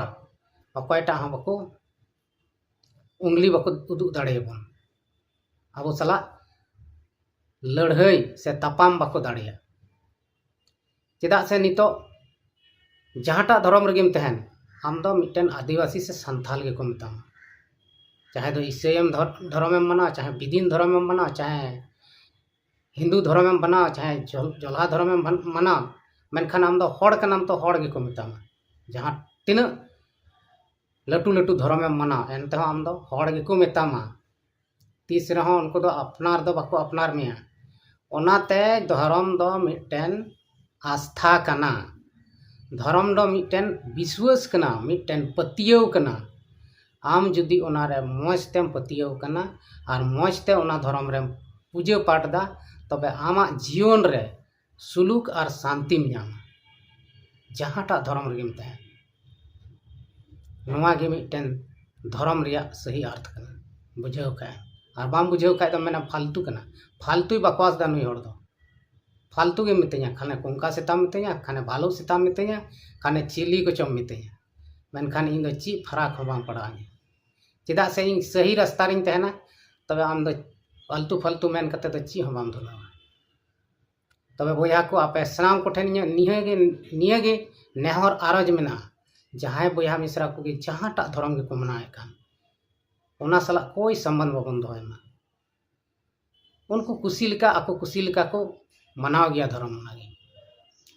ᱚᱠᱚᱭᱴᱟᱜ ᱦᱚᱸ ᱵᱟᱠᱚ, ᱩᱝᱞᱤ ᱵᱟᱠᱚ ᱩᱫᱩᱜ ᱫᱟᱲᱮᱭᱟᱵᱚᱱ, ᱟᱵᱚ ᱥᱟᱞᱟᱜ ᱞᱟᱹᱲᱦᱟᱹᱭ ᱥᱮ ᱛᱟᱯᱟᱢ ᱵᱟᱠᱚ ᱫᱟᱲᱮᱭᱟᱜ᱾ ᱪᱮᱫᱟᱜ ᱥᱮ ᱱᱤᱛᱚᱜ ᱡᱟᱦᱟᱸᱴᱟᱜ ᱫᱷᱚᱨᱚᱢ ᱨᱮᱜᱮᱢ ᱛᱟᱦᱮᱱ, ᱟᱢ ᱫᱚ ᱢᱤᱫᱴᱮᱱ ᱟᱹᱫᱤᱵᱟᱹᱥᱤ ᱥᱮ ᱥᱟᱱᱛᱟᱞ ᱜᱮᱠᱚ ᱢᱮᱛᱟᱢᱟ᱾ ᱪᱟᱦᱮ ᱫᱚ ᱤᱥᱟᱹᱭᱮᱢ ᱫᱷᱚᱨ-, ᱫᱷᱚᱨᱚᱢᱮᱢ ᱢᱟᱱᱟᱣ, ᱪᱟᱦᱮ ᱵᱤᱫᱤᱱ ᱫᱷᱚᱨᱚᱢᱮᱢ ᱢᱟᱱᱟᱣ, ᱪᱟᱦᱮ ᱦᱤᱱᱫᱩ ᱫᱷᱚᱨᱚᱢᱮᱢ ᱢᱟᱱᱟᱣ, ᱪᱟᱦᱮ ᱡᱚᱞ-, ᱡᱚᱞᱦᱟ ᱫᱷᱚᱨᱚᱢᱮᱢ ᱵᱷᱟᱱ-, ᱢᱟᱱᱟᱣ, ᱢᱮᱱᱠᱷᱟᱱ ᱟᱢ ᱫᱚ ᱦᱚᱲ ᱠᱟᱱᱟᱢ, ᱛᱚ ᱦᱚᱲ ᱜᱮᱠᱚ ᱢᱮᱛᱟᱢᱟ᱾ ᱡᱟᱦᱟᱸ ᱛᱤᱱᱟᱹᱜ ᱞᱟᱹᱴᱩ ᱞᱟᱹᱴᱩ ᱫᱷᱚᱨᱚᱢᱮᱢ ᱢᱟᱱᱟᱣ, ᱮᱱᱛᱮᱦᱚᱸ ᱟᱢ ᱫᱚ ᱦᱚᱲ ᱜᱮᱠᱚ ᱢᱮᱛᱟᱢᱟ᱾ ᱛᱤᱥ ᱨᱮᱦᱚᱸ ᱩᱱᱠᱩ ᱫᱚ ᱟᱯᱱᱟᱨ ᱫᱚ ᱵᱟᱠᱚ ᱟᱯᱱᱟᱨ ᱢᱮᱭᱟ᱾ ᱚᱱᱟᱛᱮ ᱫᱷᱚᱨᱚᱢ ᱫᱚ ᱢᱤᱫᱴᱮᱱ ᱟᱥᱛᱷᱟ ᱠᱟᱱᱟ᱾ ᱫᱷᱚᱨᱚᱢ ᱫᱚ ᱢᱤᱫᱴᱮᱱ ᱵᱤᱥᱣᱟᱹᱥ ᱠᱟᱱᱟ, ᱢᱤᱫᱴᱮᱱ ᱯᱟᱹᱛᱭᱟᱹᱣ ᱠᱟᱱᱟ᱾ ᱟᱢ ᱡᱩᱫᱤ ᱚᱱᱟᱨᱮ ᱢᱚᱡᱽ ᱛᱮᱢ ᱯᱟᱹᱛᱭᱟᱹᱣ ᱠᱟᱱᱟ ᱟᱨ ᱢᱚᱡᱽ ᱛᱮ ᱚᱱᱟ ᱫᱷᱚᱨᱚᱢ ᱨᱮᱢ ᱯᱩᱡᱟᱹ ᱯᱟᱴ ᱫᱟ, ᱛᱚᱵᱮ ᱟᱢᱟᱜ ᱡᱤᱭᱚᱱ ᱨᱮ ᱥᱩᱞᱩᱠ ᱟᱨ ᱥᱟᱱᱛᱤᱢ ᱧᱟᱢᱟ, ᱡᱟᱦᱟᱸᱴᱟᱜ ᱫᱷᱚᱨᱚᱢ ᱨᱮᱜᱮᱢ ᱛᱟᱦᱮᱱ᱾ ᱱᱚᱣᱟ ᱜᱮ ᱢᱤᱫᱴᱮᱱ ᱫᱷᱚᱨᱚᱢ ᱨᱮᱭᱟᱜ ᱥᱟᱹᱦᱤ ᱟᱨᱛᱷ ᱠᱟᱱᱟ, ᱵᱩᱡᱷᱟᱹᱣ ᱠᱷᱟᱡ᱾ ᱟᱨ ᱵᱟᱢ ᱵᱩᱡᱷᱟᱹᱣ ᱠᱷᱟᱡ ᱫᱚ ᱢᱮᱱᱟ ᱯᱷᱟᱞᱛᱩ ᱠᱟᱱᱟ, ᱯᱷᱟᱞᱛᱩᱭ ᱵᱟᱠᱣᱟᱥ ᱫᱟ ᱱᱩᱭ ᱦᱚᱲ ᱫᱚ, ᱯᱷᱟᱞᱛᱩ ᱜᱮ ᱢᱤᱛᱟᱹᱧᱟ, ᱠᱷᱟᱱᱮ ᱠᱚᱝᱠᱟ ᱥᱮᱛᱟᱢ ᱢᱤᱛᱟᱹᱧᱟ, ᱠᱷᱟᱱᱮ ᱵᱷᱟᱞᱩ ᱥᱮᱛᱟᱢ ᱢᱤᱛᱟᱹᱧᱟ, ᱠᱷᱟᱱᱮ ᱪᱤᱞᱤ ᱠᱚᱪᱚᱢ ᱢᱤᱛᱟᱹᱧᱟ, ᱢᱮᱱᱠᱷᱟᱱ ᱤᱧ ᱫᱚ ᱪᱮᱫ ᱯᱷᱟᱨᱟᱠ ᱦᱚᱸ ᱵᱟᱝ ᱯᱟᱲᱟᱣ ᱟᱹᱧᱟ᱾ ᱪᱮᱫᱟᱜ ᱥᱮ ᱤᱧ ᱥᱟᱹᱦᱤ ᱨᱟᱥᱛᱟ ᱨᱤᱧ ᱛᱟᱦᱮᱱᱟ, ᱛᱚᱵᱮ ᱟᱢ ᱫᱚ ᱯᱷᱟᱞᱛᱩ ᱯᱷᱟᱞᱛᱩ ᱢᱮᱱ ᱠᱟᱛᱮ ᱫᱚ ᱪᱮᱫ ᱦᱚᱸ ᱵᱟᱢ ᱫᱷᱩᱱᱟᱹᱣᱟ᱾ ᱛᱚᱵᱮ ᱵᱚᱭᱦᱟ ᱠᱚ, ᱟᱯᱮ ᱥᱟᱱᱟᱢ ᱠᱚᱴᱷᱮᱱ ᱤᱧᱟᱹᱜ ᱱᱤᱭᱟᱹ ᱜᱮ, ᱱᱤᱭᱟᱹ ᱜᱮ ᱱᱮᱦᱚᱨ ᱟᱨᱚᱡᱽ ᱢᱮᱱᱟᱜᱼᱟ, ᱡᱟᱦᱟᱸᱭ ᱵᱚᱭᱦᱟ ᱢᱤᱥᱨᱟ ᱠᱚᱜᱮ ᱡᱟᱦᱟᱸᱴᱟᱜ ᱫᱷᱚᱨᱚᱢ ᱜᱮᱠᱚ ᱢᱟᱱᱟᱣᱮᱫ ᱠᱟᱱ, ᱚᱱᱟ ᱥᱟᱞᱟᱜ ᱠᱳᱭ ᱥᱚᱢᱵᱚᱱᱫᱷ ᱵᱟᱵᱚᱱ ᱫᱚᱦᱚᱭ ᱢᱟ᱾ ᱩᱱᱠᱩ ᱠᱩᱥᱤ ᱞᱮᱠᱟ, ᱟᱠᱚ ᱠᱩᱥᱤ ᱞᱮᱠᱟ ᱠᱚ ᱢᱟᱱᱟᱣ ᱜᱮᱭᱟ ᱫᱷᱚᱨᱚᱢ, ᱚᱱᱟᱜᱮ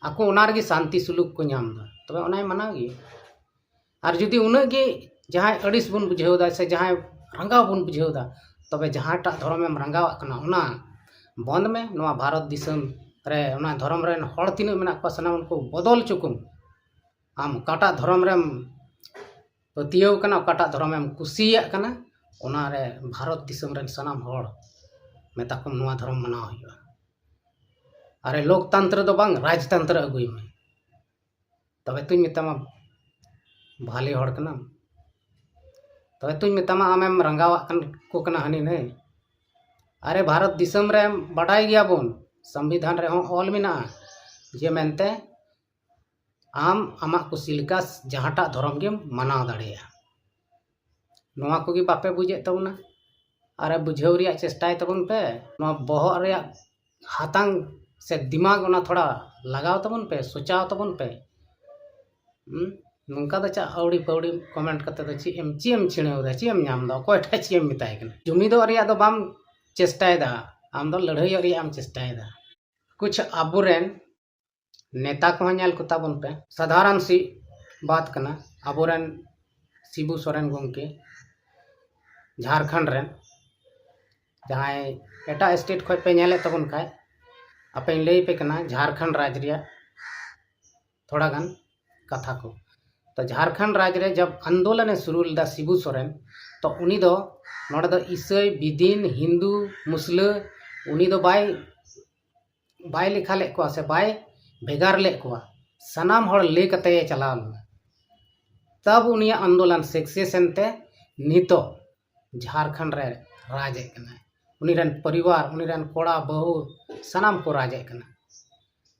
ᱟᱠᱚ ᱚᱱᱟ ᱨᱮᱜᱮ ᱥᱟᱱᱛᱤ ᱥᱩᱞᱩᱠ ᱠᱚ ᱧᱟᱢ ᱮᱫᱟ, ᱛᱚᱵᱮ ᱚᱱᱟᱭ ᱢᱟᱱᱟᱣ ᱜᱮᱭᱟ᱾ ᱟᱨ ᱡᱩᱫᱤ ᱩᱱᱟᱹᱜ ᱜᱮ ᱡᱟᱦᱟᱸᱭ ᱟᱹᱲᱤᱥ ᱵᱚᱱ ᱵᱩᱡᱷᱟᱹᱣ ᱮᱫᱟ ᱥᱮ ᱡᱟᱦᱟᱸᱭ ᱨᱟᱸᱜᱟᱣ ᱵᱚᱱ ᱵᱩᱡᱷᱟᱹᱣ ᱮᱫᱟ, ᱛᱚᱵᱮ ᱡᱟᱦᱟᱸᱴᱟᱜ ᱫᱷᱚᱨᱚᱢᱮᱢ ᱨᱟᱸᱜᱟᱣᱟᱜ ᱠᱟᱱᱟ ᱚᱱᱟ ᱵᱚᱱᱫ ᱢᱮ᱾ ᱱᱚᱣᱟ ᱵᱷᱟᱨᱚᱛ ᱫᱤᱥᱚᱢ ᱨᱮ ᱚᱱᱟ ᱫᱷᱚᱨᱚᱢ ᱨᱮᱱ ᱦᱚᱲ ᱛᱤᱱᱟᱹᱜ ᱢᱮᱱᱟᱜ ᱠᱚᱣᱟ ᱥᱟᱱᱟᱢ ᱩᱱᱠᱩ ᱵᱚᱫᱚᱞ ᱦᱚᱪᱚ ᱠᱚᱢ᱾ ᱟᱢ ᱚᱠᱟᱴᱟᱜ ᱫᱷᱚᱨᱚᱢ ᱨᱮᱢ ᱯᱟᱹᱛᱭᱟᱹᱣ ᱠᱟᱱᱟ, ᱚᱠᱟᱴᱟᱜ ᱫᱷᱚᱨᱚᱢᱮᱢ ᱠᱩᱥᱤᱭᱟᱜ ᱠᱟᱱᱟ, ᱚᱱᱟᱨᱮ ᱵᱷᱟᱨᱚᱛ ᱫᱤᱥᱚᱢ ᱨᱮᱱ ᱥᱟᱱᱟᱢ ᱦᱚᱲ ᱢᱮᱛᱟ ᱠᱚᱢ ᱱᱚᱣᱟ ᱫᱷᱚᱨᱚᱢ ᱢᱟᱱᱟᱣ ᱦᱩᱭᱩᱜᱼᱟ᱾ ᱟᱨᱮ ᱞᱳᱠᱛᱟᱱᱛᱨᱚ ᱫᱚ ᱵᱟᱝ, ᱨᱟᱡᱽᱛᱟᱱᱛᱨᱚ ᱟᱹᱜᱩᱭ ᱢᱮ᱾ ᱛᱚᱵᱮ ᱛᱩᱧ ᱢᱮᱛᱟᱢᱟ ᱵᱷᱟᱞᱮ ᱦᱚᱲ ᱠᱟᱱᱟᱢ, ᱛᱚᱵᱮ ᱛᱩᱧ ᱢᱮᱛᱟᱢᱟ ᱟᱢᱮᱢ ᱨᱟᱸᱜᱟᱣᱟᱜ ᱠᱟᱱ ᱠᱚ ᱠᱟᱱᱟ ᱦᱟᱹᱱᱤ ᱱᱟᱹᱭ᱾ ᱟᱨᱮ ᱵᱷᱟᱨᱚᱛ ᱫᱤᱥᱚᱢ ᱨᱮ ᱵᱟᱰᱟᱭ ᱜᱮᱭᱟᱵᱚᱱ, ᱥᱚᱝᱵᱤᱫᱷᱟᱱ ᱨᱮᱦᱚᱸ ᱚᱞ ᱢᱮᱱᱟᱜᱼᱟ ᱡᱮ ᱢᱮᱱᱛᱮ ᱟᱢ ᱟᱢᱟᱜ ᱠᱩᱥᱤ ᱞᱮᱠᱟ ᱡᱟᱦᱟᱸᱴᱟᱜ ᱫᱷᱚᱨᱚᱢ ᱜᱮᱢ ᱢᱟᱱᱟᱣ ᱫᱟᱲᱮᱭᱟᱜᱼᱟ᱾ ᱱᱚᱣᱟ ᱠᱚᱜᱮ ᱵᱟᱯᱮ ᱵᱩᱡᱮᱫ ᱛᱟᱵᱚᱱᱟ᱾ ᱟᱨ ᱵᱩᱡᱷᱟᱹᱣ ᱨᱮᱭᱟᱜ ᱪᱮᱥᱴᱟᱭ ᱛᱟᱵᱚᱱ ᱯᱮ᱾ ᱱᱚᱣᱟ ᱵᱚᱦᱚᱜ ᱨᱮᱭᱟᱜ ᱦᱟᱛᱟᱝ ᱥᱮ ᱫᱤᱢᱟᱜᱽ ᱚᱱᱟ ᱛᱷᱚᱲᱟ ᱞᱟᱜᱟᱣ ᱛᱟᱵᱚᱱ ᱯᱮ, ᱥᱚᱪᱟᱣ ᱛᱟᱵᱚᱱ ᱯᱮ᱾ ᱦᱩᱸ? ᱱᱚᱝᱠᱟ ᱫᱚ ᱪᱮᱫ ᱟᱹᱣᱲᱤ ᱯᱟᱹᱣᱲᱤ ᱠᱚᱢᱮᱱᱴ ᱠᱟᱛᱮ ᱫᱚ ᱪᱮᱫ ᱮᱢ, ᱪᱮᱫ ᱮᱢ ᱪᱷᱤᱲᱟᱹᱣ ᱮᱫᱟ, ᱪᱮᱫ ᱮᱢ ᱧᱟᱢ ᱮᱫᱟ, ᱚᱠᱚᱭ ᱴᱷᱮᱱ ᱪᱮᱫ ᱮᱢ ᱢᱮᱛᱟᱭ ᱠᱟᱱᱟ? ᱡᱩᱢᱤᱫᱚᱜ ᱨᱮᱭᱟᱜ ᱫᱚ ᱵᱟᱢ ᱪᱮᱥᱴᱟᱭᱮᱫᱟ, ᱟᱢ ᱫᱚ ᱞᱟᱹᱲᱦᱟᱹᱭᱚᱜ ᱨᱮᱭᱟᱜ ᱮᱢ ᱪᱮᱥᱴᱟᱭᱮᱫᱟ᱾ ᱠᱩᱪᱷ ᱟᱵᱚᱨᱮᱱ ᱱᱮᱛᱟ ᱠᱚᱦᱚᱸ ᱧᱮᱞ ᱠᱚ ᱛᱟᱵᱚᱱ ᱯᱮ᱾ ᱥᱟᱫᱷᱟᱨᱚᱱ ᱥᱤ ᱵᱟᱛ ᱠᱟᱱᱟ, ᱟᱵᱚᱨᱮᱱ ᱥᱤᱵᱩ ᱥᱚᱨᱮᱱ ᱜᱚᱢᱠᱮ ᱡᱷᱟᱲᱠᱷᱚᱸᱰ ᱨᱮᱱ, ᱡᱟᱦᱟᱸᱭ ᱮᱴᱟᱜ ᱥᱴᱮᱴ ᱠᱷᱚᱱ ᱯᱮ ᱧᱮᱞᱮᱫ ᱛᱟᱵᱚᱱ ᱠᱷᱟᱡ, ᱟᱯᱮᱧ ᱞᱟᱹᱭ ᱯᱮ ᱠᱟᱱᱟ ᱡᱷᱟᱲᱠᱷᱚᱸᱰ ᱨᱟᱡᱽ ᱨᱮᱭᱟᱜ ᱛᱷᱚᱲᱟ ᱜᱟᱱ ᱠᱟᱛᱷᱟ ᱠᱚ᱾ ᱛᱚ ᱡᱷᱟᱲᱠᱷᱚᱸᱰ ᱨᱟᱡᱽ ᱨᱮ ᱡᱟᱵ ᱟᱱᱫᱳᱞᱚᱱ ᱮ ᱥᱩᱨᱩ ᱞᱮᱫᱟ ᱥᱤᱵᱩ ᱥᱚᱨᱮᱱ, ᱛᱚ ᱩᱱᱤ ᱫᱚ ᱱᱚᱰᱮ ᱫᱚ ᱤᱥᱟᱹᱭ, ᱵᱤᱫᱤᱱ, ᱦᱤᱱᱫᱩ, ᱢᱩᱥᱞᱟᱹ ᱩᱱᱤ ᱫᱚ ᱵᱟᱭ, ᱵᱟᱭ ᱞᱮᱠᱷᱟ ᱞᱮᱫ ᱠᱚᱣᱟ ᱥᱮ ᱵᱟᱭ ᱵᱷᱮᱜᱟᱨ ᱞᱮᱫ ᱠᱚᱣᱟ᱾ ᱥᱟᱱᱟᱢ ᱦᱚᱲ ᱞᱟᱹᱭ ᱠᱟᱛᱮ ᱮ ᱪᱟᱞᱟᱣ ᱞᱮᱱᱟ᱾ ᱛᱟᱵ ᱩᱱᱤᱭᱟᱜ ᱟᱱᱫᱳᱞᱚᱱ ᱥᱟᱠᱥᱮᱥ ᱮᱱᱛᱮ ᱱᱤᱛᱚᱜ ᱡᱷᱟᱲᱠᱷᱚᱸᱰ ᱨᱮ ᱨᱟᱡᱽ ᱮᱫ ᱠᱟᱱᱟᱭ᱾ ᱩᱱᱤ ᱨᱮᱱ ᱯᱚᱨᱤᱵᱟᱨ, ᱩᱱᱤ ᱨᱮᱱ ᱠᱚᱲᱟ, ᱵᱟᱹᱦᱩ, ᱥᱟᱱᱟᱢ ᱠᱚ ᱨᱟᱡᱽ ᱮᱫ ᱠᱟᱱᱟ᱾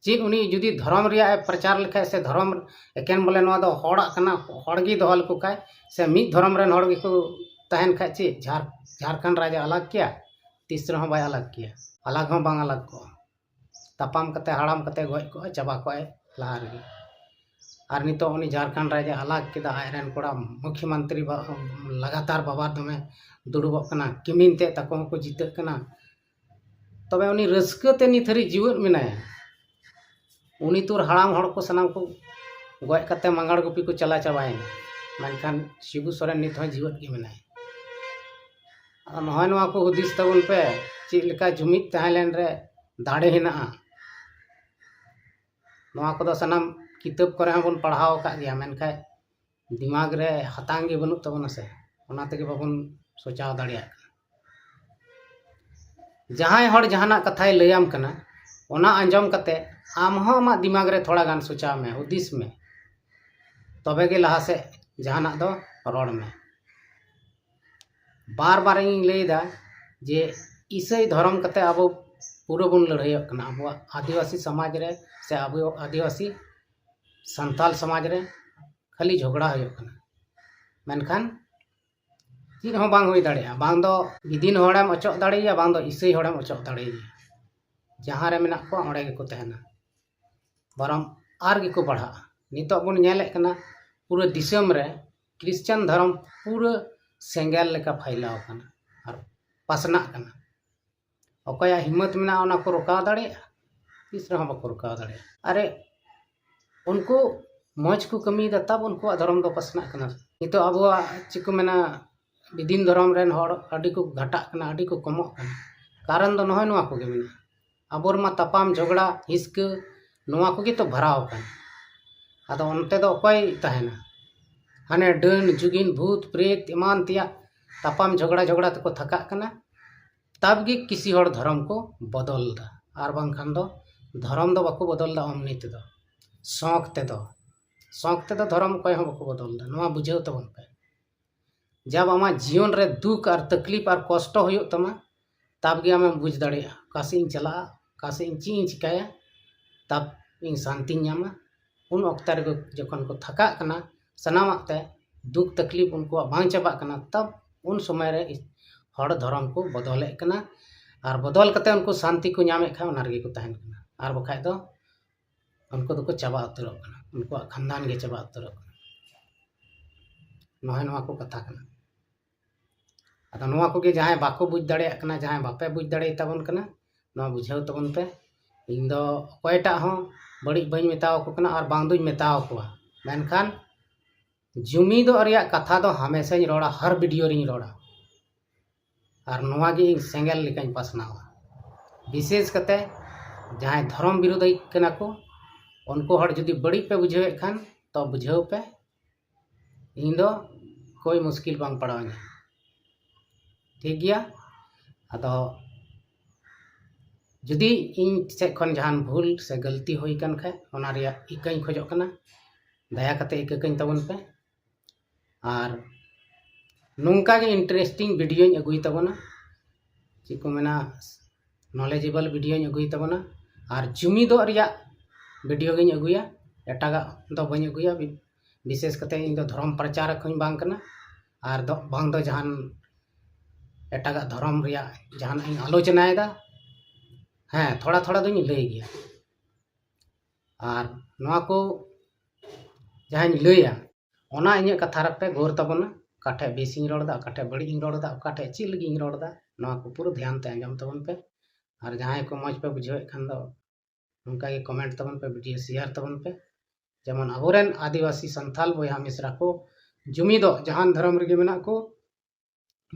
ᱪᱮᱫ ᱩᱱᱤ ᱡᱩᱫᱤ ᱫᱷᱚᱨᱚᱢ ᱨᱮᱭᱟᱜ ᱮ ᱯᱨᱚᱪᱟᱨ ᱞᱮᱠᱷᱟᱡ ᱥᱮ ᱫᱷᱚᱨᱚᱢ ᱮᱠᱮᱱ ᱵᱚᱞᱮ ᱱᱚᱣᱟ ᱫᱚ ᱦᱚᱲᱟᱜ ᱠᱟᱱᱟ, ᱦᱚᱲ ᱜᱮ ᱫᱚᱦᱚ ᱞᱮᱠᱚ ᱠᱷᱟᱡ ᱥᱮ ᱢᱤᱫ ᱫᱷᱚᱨᱚᱢ ᱨᱮᱱ ᱦᱚᱲ ᱜᱮᱠᱚ ᱛᱟᱦᱮᱱ ᱠᱷᱟᱡ ᱪᱮᱫ ᱡᱷᱟᱲ-, ᱡᱷᱟᱲᱠᱷᱚᱸᱰ ᱨᱟᱡᱽ ᱮ ᱟᱞᱟᱜᱽ ᱠᱮᱭᱟ? ᱛᱤᱥ ᱨᱮᱦᱚᱸ ᱵᱟᱭ ᱟᱞᱟᱜᱽ ᱠᱮᱭᱟ, ᱟᱞᱟᱜᱽ ᱦᱚᱸ ᱵᱟᱝ ᱟᱞᱟᱜᱽ ᱠᱚᱜᱼᱟ᱾ ᱛᱟᱯᱟᱢ ᱠᱟᱛᱮ, ᱦᱟᱲᱟᱢ ᱠᱟᱛᱮ ᱜᱚᱡ ᱠᱚᱜᱼᱟ, ᱪᱟᱵᱟ ᱠᱚᱜᱼᱟᱭ ᱞᱟᱦᱟ ᱨᱮᱜᱮ᱾ ᱟᱨ ᱱᱤᱛᱚᱜ ᱩᱱᱤ ᱡᱷᱟᱲᱠᱷᱚᱸᱰ ᱨᱟᱡᱽ ᱮ ᱟᱞᱟᱜᱽ ᱠᱮᱫᱟ, ᱟᱡ ᱨᱮᱱ ᱠᱚᱲᱟ ᱢᱩᱠᱷᱭᱚᱢᱚᱱᱛᱨᱤ ᱵᱟ-, ᱞᱟᱜᱟᱛᱟᱨ ᱵᱟᱵᱟ ᱫᱚᱢᱮ ᱫᱩᱲᱩᱵᱚᱜ ᱠᱟᱱᱟ, ᱠᱤᱢᱤᱱ ᱛᱮ ᱛᱟᱠᱚ ᱦᱚᱸᱠᱚ ᱡᱤᱛᱟᱹᱜ ᱠᱟᱱᱟ᱾ ᱛᱚᱵᱮ ᱩᱱᱤ ᱨᱟᱹᱥᱠᱟᱹ ᱛᱮ ᱱᱤᱛ ᱦᱟᱹᱨᱤᱡ ᱡᱤᱣᱮᱫ ᱢᱮᱱᱟᱭᱟ᱾ ᱩᱱᱤ ᱛᱩᱨ ᱦᱟᱲᱟᱢ ᱦᱚᱲ ᱠᱚ ᱥᱟᱱᱟᱢ ᱠᱚ ᱜᱚᱡ ᱠᱟᱛᱮ ᱢᱟᱸᱜᱟᱲ ᱜᱩᱯᱤ ᱠᱚ ᱪᱟᱞᱟᱣ ᱪᱟᱵᱟᱭᱮᱱᱟ, ᱢᱮᱱᱠᱷᱟᱱ ᱥᱤᱵᱩ ᱥᱚᱨᱮᱱ ᱱᱤᱛ ᱦᱚᱸ ᱡᱤᱣᱮᱫ ᱜᱮ ᱢᱮᱱᱟᱭᱟ᱾ ᱟᱫᱚ ᱱᱚᱜᱼᱚᱭ ᱱᱚᱣᱟ ᱠᱚ ᱦᱩᱫᱤᱥ ᱛᱟᱵᱚᱱ ᱯᱮ, ᱪᱮᱫ ᱞᱮᱠᱟ ᱡᱩᱢᱤᱫ ᱛᱟᱦᱮᱸ ᱞᱮᱱ ᱨᱮ ᱫᱟᱲᱮ ᱦᱮᱱᱟᱜᱼᱟ᱾ ᱱᱚᱣᱟ ᱠᱚᱫᱚ ᱥᱟᱱᱟᱢ ᱠᱤᱛᱟᱹᱵ ᱠᱚᱨᱮ ᱦᱚᱸᱵᱚᱱ ᱯᱟᱲᱦᱟᱣ ᱟᱠᱟᱫ ᱜᱮᱭᱟ, ᱢᱮᱱᱠᱷᱟᱱ ᱫᱤᱢᱟᱜᱽ ᱨᱮ ᱦᱟᱛᱟᱝ ᱜᱮ ᱵᱟᱹᱱᱩᱜ ᱛᱟᱵᱚᱱᱟ ᱥᱮ, ᱚᱱᱟ ᱛᱮᱜᱮ ᱵᱟᱵᱚᱱ ᱥᱚᱪᱟᱣ ᱫᱟᱲᱮᱭᱟᱜ ᱠᱟᱱᱟ᱾ ᱡᱟᱦᱟᱸᱭ ᱦᱚᱲ ᱡᱟᱦᱟᱱᱟᱜ ᱠᱟᱛᱷᱟᱭ ᱞᱟᱹᱭᱟᱢ ᱠᱟᱱᱟ, ᱚᱱᱟ ᱟᱸᱡᱚᱢ ᱠᱟᱛᱮ ᱟᱢ ᱦᱚᱸ ᱟᱢᱟᱜ ᱫᱤᱢᱟᱜᱽ ᱨᱮ ᱛᱷᱚᱲᱟ ᱜᱟᱱ ᱥᱚᱪᱟᱣ ᱢᱮ, ᱦᱩᱫᱤᱥ ᱢᱮ, ᱛᱚᱵᱮ ᱜᱮ ᱞᱟᱦᱟ ᱥᱮᱫ ᱡᱟᱦᱟᱱᱟᱜ ᱫᱚ ᱨᱚᱲ ᱢᱮ᱾ ᱵᱟᱨ ᱵᱟᱨ ᱤᱧ ᱞᱟᱹᱭᱫᱟ ᱡᱮ ᱤᱥᱟᱹᱭ ᱫᱷᱚᱨᱚᱢ ᱠᱟᱛᱮ ᱟᱵᱚ ᱯᱩᱨᱟᱹ ᱵᱚᱱ ᱞᱟᱹᱲᱦᱟᱹᱭᱚᱜ ᱠᱟᱱᱟ᱾ ᱟᱵᱚᱣᱟᱜ ᱟᱹᱫᱤᱵᱟᱹᱥᱤ ᱥᱚᱢᱟᱡᱽ ᱨᱮ ᱥᱮ ᱟᱵᱚ ᱟᱹᱫᱤᱵᱟᱹᱥᱤ ᱥᱟᱱᱛᱟᱞ ᱥᱚᱢᱟᱡᱽ ᱨᱮ ᱠᱷᱟᱹᱞᱤ ᱡᱷᱚᱜᱽᱲᱟ ᱦᱩᱭᱩᱜ ᱠᱟᱱᱟ᱾ ᱢᱮᱱᱠᱷᱟᱱ ᱪᱮᱫ ᱦᱚᱸ ᱵᱟᱝ ᱦᱩᱭ ᱫᱟᱲᱮᱭᱟᱜᱼᱟ᱾ ᱵᱟᱝ ᱫᱚ ᱵᱤᱫᱤᱱ ᱦᱚᱲᱮᱢ ᱚᱪᱚᱜ ᱫᱟᱲᱮᱭᱟᱭᱟ, ᱵᱟᱝ ᱫᱚ ᱤᱥᱟᱹᱭ ᱦᱚᱲᱮᱢ ᱚᱪᱚᱜ ᱫᱟᱲᱮᱭᱟᱭᱟ᱾ ᱡᱟᱦᱟᱸ ᱨᱮ ᱢᱮᱱᱟᱜ ᱠᱚᱣᱟ, ᱚᱸᱰᱮ ᱜᱮᱠᱚ ᱛᱟᱦᱮᱱᱟ, ᱵᱚᱨᱚᱝ ᱟᱨ ᱜᱮᱠᱚ ᱵᱟᱲᱦᱟᱜᱼᱟ᱾ ᱱᱤᱛᱚᱜ ᱵᱚᱱ ᱧᱮᱞᱮᱫ ᱠᱟᱱᱟ, ᱯᱩᱨᱟᱹ ᱫᱤᱥᱚᱢ ᱨᱮ ᱠᱷᱨᱤᱥᱪᱟᱱ ᱫᱷᱚᱨᱚᱢ ᱯᱩᱨᱟᱹ ᱥᱮᱸᱜᱮᱞ ᱞᱮᱠᱟ ᱯᱷᱟᱭᱞᱟᱣ ᱟᱠᱟᱱᱟ ᱟᱨ ᱯᱟᱥᱱᱟᱜ ᱠᱟᱱᱟ᱾ ᱚᱠᱚᱭᱟᱜ ᱦᱤᱢᱢᱚᱛ ᱢᱮᱱᱟᱜᱼᱟ, ᱚᱱᱟ ᱠᱚ ᱨᱚᱠᱟᱣ ᱫᱟᱲᱮᱭᱟᱜᱼᱟ? ᱛᱤᱥ ᱨᱮᱦᱚᱸ ᱵᱟᱠᱚ ᱨᱚᱠᱟᱣ ᱫᱟᱲᱮᱭᱟᱜᱼᱟ᱾ ᱟᱨᱮ, ᱩᱱᱠᱩ ᱢᱚᱡᱽ ᱠᱚ ᱠᱟᱹᱢᱤᱭᱮᱫᱟ, ᱛᱟᱵ ᱩᱱᱠᱩᱣᱟᱜ ᱫᱷᱚᱨᱚᱢ ᱫᱚ ᱯᱟᱥᱱᱟᱜ ᱠᱟᱱᱟ᱾ ᱱᱤᱛᱚᱜ ᱟᱵᱚᱣᱟᱜ, ᱪᱮᱫ ᱠᱚ ᱢᱮᱱᱟ, ᱵᱤᱫᱤᱱ ᱫᱷᱚᱨᱚᱢ ᱨᱮᱱ ᱦᱚᱲ ᱟᱹᱰᱤ ᱠᱚ ᱜᱷᱟᱴᱟᱜ ᱠᱟᱱᱟ, ᱟᱹᱰᱤ ᱠᱚ ᱠᱚᱢᱚᱜ ᱠᱟᱱᱟ᱾ ᱠᱟᱨᱚᱱ ᱫᱚ ᱱᱚᱜᱼᱚᱭ ᱱᱚᱣᱟ ᱠᱚᱜᱮ ᱢᱮᱱᱟᱜᱼᱟ᱾ ᱟᱵᱚ ᱨᱮᱢᱟ ᱛᱟᱯᱟᱢ, ᱡᱷᱚᱜᱽᱲᱟ, ᱦᱤᱥᱠᱟᱹ, ᱱᱚᱣᱟ ᱠᱚᱜᱮ ᱛᱚ ᱵᱷᱟᱨᱟᱣ ᱟᱠᱟᱱ᱾ ᱟᱫᱚ ᱚᱱᱛᱮ ᱫᱚ ᱚᱠᱚᱭ ᱛᱟᱦᱮᱱᱟ? ᱦᱟᱱᱮ ᱰᱟᱹᱱ, ᱡᱩᱜᱤᱱ, ᱵᱷᱩᱛ, ᱯᱨᱮᱛ, ᱮᱢᱟᱱ ᱛᱮᱭᱟᱜ ᱛᱟᱯᱟᱢ, ᱡᱷᱚᱜᱽᱲᱟ, ᱡᱷᱚᱜᱽᱲᱟ ᱛᱮᱠᱚ ᱛᱷᱟᱠᱟᱜ ᱠᱟᱱᱟ᱾ ᱛᱟᱵ ᱜᱮ ᱠᱤᱥᱤ ᱦᱚᱲ ᱫᱷᱚᱨᱚᱢ ᱠᱚ ᱵᱚᱫᱚᱞ ᱮᱫᱟ, ᱟᱨ ᱵᱟᱝᱠᱷᱟᱱ ᱫᱚ ᱫᱷᱚᱨᱚᱢ ᱫᱚ ᱵᱟᱠᱚ ᱵᱚᱫᱚᱞ ᱮᱫᱟ ᱚᱢᱱᱤ ᱛᱮᱫᱚ, ᱥᱚᱸᱠ ᱛᱮᱫᱚ᱾ ᱥᱚᱸᱠ ᱛᱮᱫᱚ ᱫᱷᱚᱨᱚᱢ ᱚᱠᱚᱭ ᱦᱚᱸ ᱵᱟᱠᱚ ᱵᱚᱫᱚᱞ ᱮᱫᱟ᱾ ᱱᱚᱣᱟ ᱵᱩᱡᱷᱟᱹᱣ ᱛᱟᱵᱚᱱ ᱯᱮ᱾ ᱡᱟᱵ ᱟᱢᱟᱜ ᱡᱤᱭᱚᱱ ᱨᱮ ᱫᱩᱠ ᱟᱨ ᱛᱟᱠᱞᱤᱯ ᱟᱨ ᱠᱚᱥᱴᱚ ᱦᱩᱭᱩᱜ ᱛᱟᱢᱟ, ᱛᱟᱵ ᱜᱮ ᱟᱢᱮᱢ ᱵᱩᱡᱽ ᱫᱟᱲᱮᱭᱟᱜᱼᱟ, ᱚᱠᱟ ᱥᱮᱫ ᱤᱧ ᱪᱟᱞᱟᱜᱼᱟ, ᱚᱠᱟ ᱥᱮᱫ ᱤᱧ, ᱪᱮᱫ ᱤᱧ ᱪᱤᱠᱟᱹᱭᱟ, ᱛᱟᱵ ᱤᱧ ᱥᱟᱱᱛᱤᱧ ᱧᱟᱢᱟ᱾ ᱩᱱ ᱚᱠᱛᱮ ᱨᱮᱜᱮ ᱡᱚᱠᱷᱚᱱ ᱠᱚ ᱛᱷᱟᱠᱟᱜ ᱠᱟᱱᱟ, ᱥᱟᱱᱟᱢᱟᱜ ᱛᱮ ᱫᱩᱠ ᱛᱟᱠᱞᱤᱯ ᱩᱱᱠᱩᱣᱟᱜ ᱵᱟᱝ ᱪᱟᱵᱟᱜ ᱠᱟᱱᱟ, ᱛᱟᱵ ᱩᱱ ᱥᱚᱢᱚᱭ ᱨᱮ ᱦᱚᱲ ᱫᱷᱚᱨᱚᱢ ᱠᱚ ᱵᱚᱫᱚᱞᱮᱫ ᱠᱟᱱᱟ᱾ ᱟᱨ ᱵᱚᱫᱚᱞ ᱠᱟᱛᱮ ᱩᱱᱠᱩ ᱥᱟᱱᱛᱤ ᱠᱚ ᱧᱟᱢᱮᱫ ᱠᱷᱟᱱ, ᱚᱱᱟ ᱨᱮᱜᱮ ᱠᱚ ᱛᱟᱦᱮᱱ ᱠᱟᱱᱟ᱾ ᱟᱨ ᱵᱟᱠᱷᱟᱡ ᱫᱚ ᱩᱱᱠᱩ ᱫᱚᱠᱚ ᱪᱟᱵᱟ ᱩᱛᱟᱹᱨᱚᱜ ᱠᱟᱱᱟ, ᱩᱱᱠᱩᱣᱟᱜ ᱠᱷᱟᱱᱫᱟᱱ ᱜᱮ ᱪᱟᱵᱟ ᱩᱛᱟᱹᱨᱚᱜ ᱠᱟᱱᱟ᱾ ᱱᱚᱜᱼᱚᱭ ᱱᱚᱣᱟ ᱠᱚ ᱠᱟᱛᱷᱟ ᱠᱟᱱᱟ᱾ ᱟᱫᱚ ᱱᱚᱣᱟ ᱠᱚᱜᱮ ᱡᱟᱦᱟᱸᱭ ᱵᱟᱠᱚ ᱵᱩᱡᱽ ᱫᱟᱲᱮᱭᱟᱜ ᱠᱟᱱᱟ, ᱡᱟᱦᱟᱸᱭ ᱵᱟᱯᱮ ᱵᱩᱡᱽ ᱫᱟᱲᱮᱭᱟᱛᱟᱵᱚᱱ ᱠᱟᱱᱟ, ᱱᱚᱣᱟ ᱵᱩᱡᱷᱟᱹᱣ ᱛᱟᱵᱚᱱ ᱯᱮ᱾ ᱤᱧ ᱫᱚ ᱚᱠᱚᱭᱴᱟᱜ ᱦᱚᱸ ᱵᱟᱹᱲᱤᱡ ᱵᱟᱹᱧ ᱢᱮᱛᱟᱣ ᱟᱠᱚ ᱠᱟᱱᱟ ᱟᱨ ᱵᱟᱝ ᱫᱩᱧ ᱢᱮᱛᱟᱣ ᱟᱠᱚᱣᱟ᱾ ᱢᱮᱱᱠᱷᱟᱱ ᱡᱩᱢᱤᱫᱚᱜ ᱨᱮᱭᱟᱜ ᱠᱟᱛᱷᱟ ᱫᱚ ᱦᱟᱢᱮᱥᱟᱧ ᱨᱚᱲᱟ, ᱦᱟᱨ ᱵᱷᱤᱰᱤᱭᱳ ᱨᱤᱧ ᱨᱚᱲᱟ᱾ ᱟᱨ ᱱᱚᱣᱟ ᱜᱮ ᱤᱧ ᱥᱮᱸᱜᱮᱞ ᱞᱮᱠᱟᱧ ᱯᱟᱥᱱᱟᱣᱟ᱾ ᱵᱤᱥᱮᱥ ᱠᱟᱛᱮ ᱡᱟᱦᱟᱸᱭ ᱫᱷᱚᱨᱚᱢ ᱵᱤᱨᱳᱫᱷᱤ ᱠᱟᱱᱟ ᱠᱚ, ᱩᱱᱠᱩ ᱦᱚᱲ ᱡᱩᱫᱤ ᱵᱟᱹᱲᱤᱡ ᱯᱮ ᱵᱩᱡᱷᱟᱹᱣᱮᱫ ᱠᱷᱟᱱ, ᱛᱚ ᱵᱩᱡᱷᱟᱹᱣ ᱯᱮ, ᱤᱧ ᱫᱚ ᱠᱳᱭ ᱢᱩᱥᱠᱤᱞ ᱵᱟᱝ ᱯᱟᱲᱟᱣ ᱤᱧᱟᱹ᱾ ᱴᱷᱤᱠ ᱜᱮᱭᱟ? ᱟᱫᱚ ᱡᱩᱫᱤ ᱤᱧ ᱥᱮᱫ ᱠᱷᱚᱱ ᱡᱟᱦᱟᱱ ᱵᱷᱩᱞ ᱥᱮ ᱜᱟᱹᱞᱛᱤ ᱦᱩᱭ ᱟᱠᱟᱱ ᱠᱷᱟᱡ, ᱚᱱᱟ ᱨᱮᱭᱟᱜ ᱤᱠᱟᱹᱧ ᱠᱷᱚᱡᱚᱜ ᱠᱟᱱᱟ, ᱫᱟᱭᱟ ᱠᱟᱛᱮ ᱤᱠᱟᱹ ᱠᱟᱹᱧ ᱛᱟᱵᱚᱱ ᱯᱮ᱾ ᱟᱨ ᱱᱚᱝᱠᱟ ᱜᱮ ᱤᱱᱴᱟᱨᱮᱥᱴᱤᱝ ᱵᱷᱤᱰᱤᱭᱳᱧ ᱟᱹᱜᱩᱭ ᱛᱟᱵᱚᱱᱟ, ᱪᱮᱫ ᱠᱚ ᱢᱮᱱᱟ, ᱱᱚᱞᱮᱡᱮᱵᱚᱞ ᱵᱷᱤᱰᱤᱭᱳᱧ ᱟᱹᱜᱩᱭ ᱛᱟᱵᱚᱱᱟ᱾ ᱟᱨ ᱡᱩᱢᱤᱫᱚᱜ ᱨᱮᱭᱟᱜ ᱵᱷᱤᱰᱤᱭᱳ ᱜᱤᱧ ᱟᱹᱜᱩᱭᱟ᱾ ᱮᱴᱟᱜᱟᱜ ᱫᱚ ᱵᱟᱹᱧ ᱟᱹᱜᱩᱭᱟ᱾ ᱵᱤ- ᱵᱤᱥᱮᱥ ᱠᱟᱛᱮ ᱤᱧ ᱫᱚ ᱫᱷᱚᱨᱚᱢ ᱯᱨᱚᱪᱟᱨᱚᱠ ᱦᱚᱸᱧ ᱵᱟᱝ ᱠᱟᱱᱟ, ᱟᱨ ᱫᱚ ᱵᱟᱝ ᱫᱚ ᱡᱟᱦᱟᱱ ᱮᱴᱟᱜᱟᱜ ᱫᱷᱚᱨᱚᱢ ᱨᱮᱭᱟᱜ ᱡᱟᱦᱟᱱᱟᱜ ᱤᱧ ᱟᱞᱳᱪᱚᱱᱟᱭᱮᱫᱟ᱾ ᱦᱮᱸ, ᱛᱷᱚᱲᱟ ᱛᱷᱚᱲᱟ ᱫᱚᱧ ᱞᱟᱹᱭ ᱜᱮᱭᱟ᱾ ᱟᱨ ᱱᱚᱣᱟ ᱠᱚ ᱡᱟᱦᱟᱸᱧ ᱞᱟᱹᱭᱟ, ᱚᱱᱟ ᱤᱧᱟᱹᱜ ᱠᱟᱛᱷᱟ ᱨᱮᱯᱮ ᱜᱚᱨ ᱛᱟᱵᱚᱱᱟ᱾ ᱚᱠᱟ ᱴᱷᱮᱡ ᱵᱮᱥ ᱤᱧ ᱨᱚᱲ ᱮᱫᱟ, ᱚᱠᱟ ᱴᱷᱮᱡ ᱵᱟᱹᱲᱤᱡ ᱤᱧ ᱨᱚᱲ ᱮᱫᱟ, ᱚᱠᱟ ᱴᱷᱮᱡ ᱪᱮᱫ ᱞᱟᱹᱜᱤᱫ ᱤᱧ ᱨᱚᱲ ᱮᱫᱟ, ᱱᱚᱣᱟ ᱠᱚ ᱯᱩᱨᱟᱹ ᱫᱷᱮᱭᱟᱱ ᱛᱮ ᱟᱸᱡᱚᱢ ᱛᱟᱵᱚᱱ ᱯᱮ᱾ ᱟᱨ ᱡᱟᱦᱟᱸᱭ ᱠᱚ ᱢᱚᱡᱽ ᱯᱮ ᱵᱩᱡᱷᱟᱹᱣᱮᱫ ᱠᱷᱟᱱ ᱫᱚ ᱱᱚᱝᱠᱟ ᱜᱮ ᱠᱚᱢᱮᱱᱴ ᱛᱟᱵᱚᱱ ᱯᱮ, ᱵᱷᱤᱰᱤᱭᱳ ᱥᱮᱭᱟᱨ ᱛᱟᱵᱚᱱ ᱯᱮ᱾ ᱡᱮᱢᱚᱱ ᱟᱵᱚᱨᱮᱱ ᱟᱹᱫᱤᱵᱟᱹᱥᱤ ᱥᱟᱱᱛᱟᱞ ᱵᱚᱭᱦᱟ ᱢᱤᱥᱨᱟ ᱠᱚ ᱡᱩᱢᱤᱫᱚᱜ, ᱡᱟᱦᱟᱱ ᱫᱷᱚᱨᱚᱢ ᱨᱮᱜᱮ ᱢᱮᱱᱟᱜ ᱠᱚ,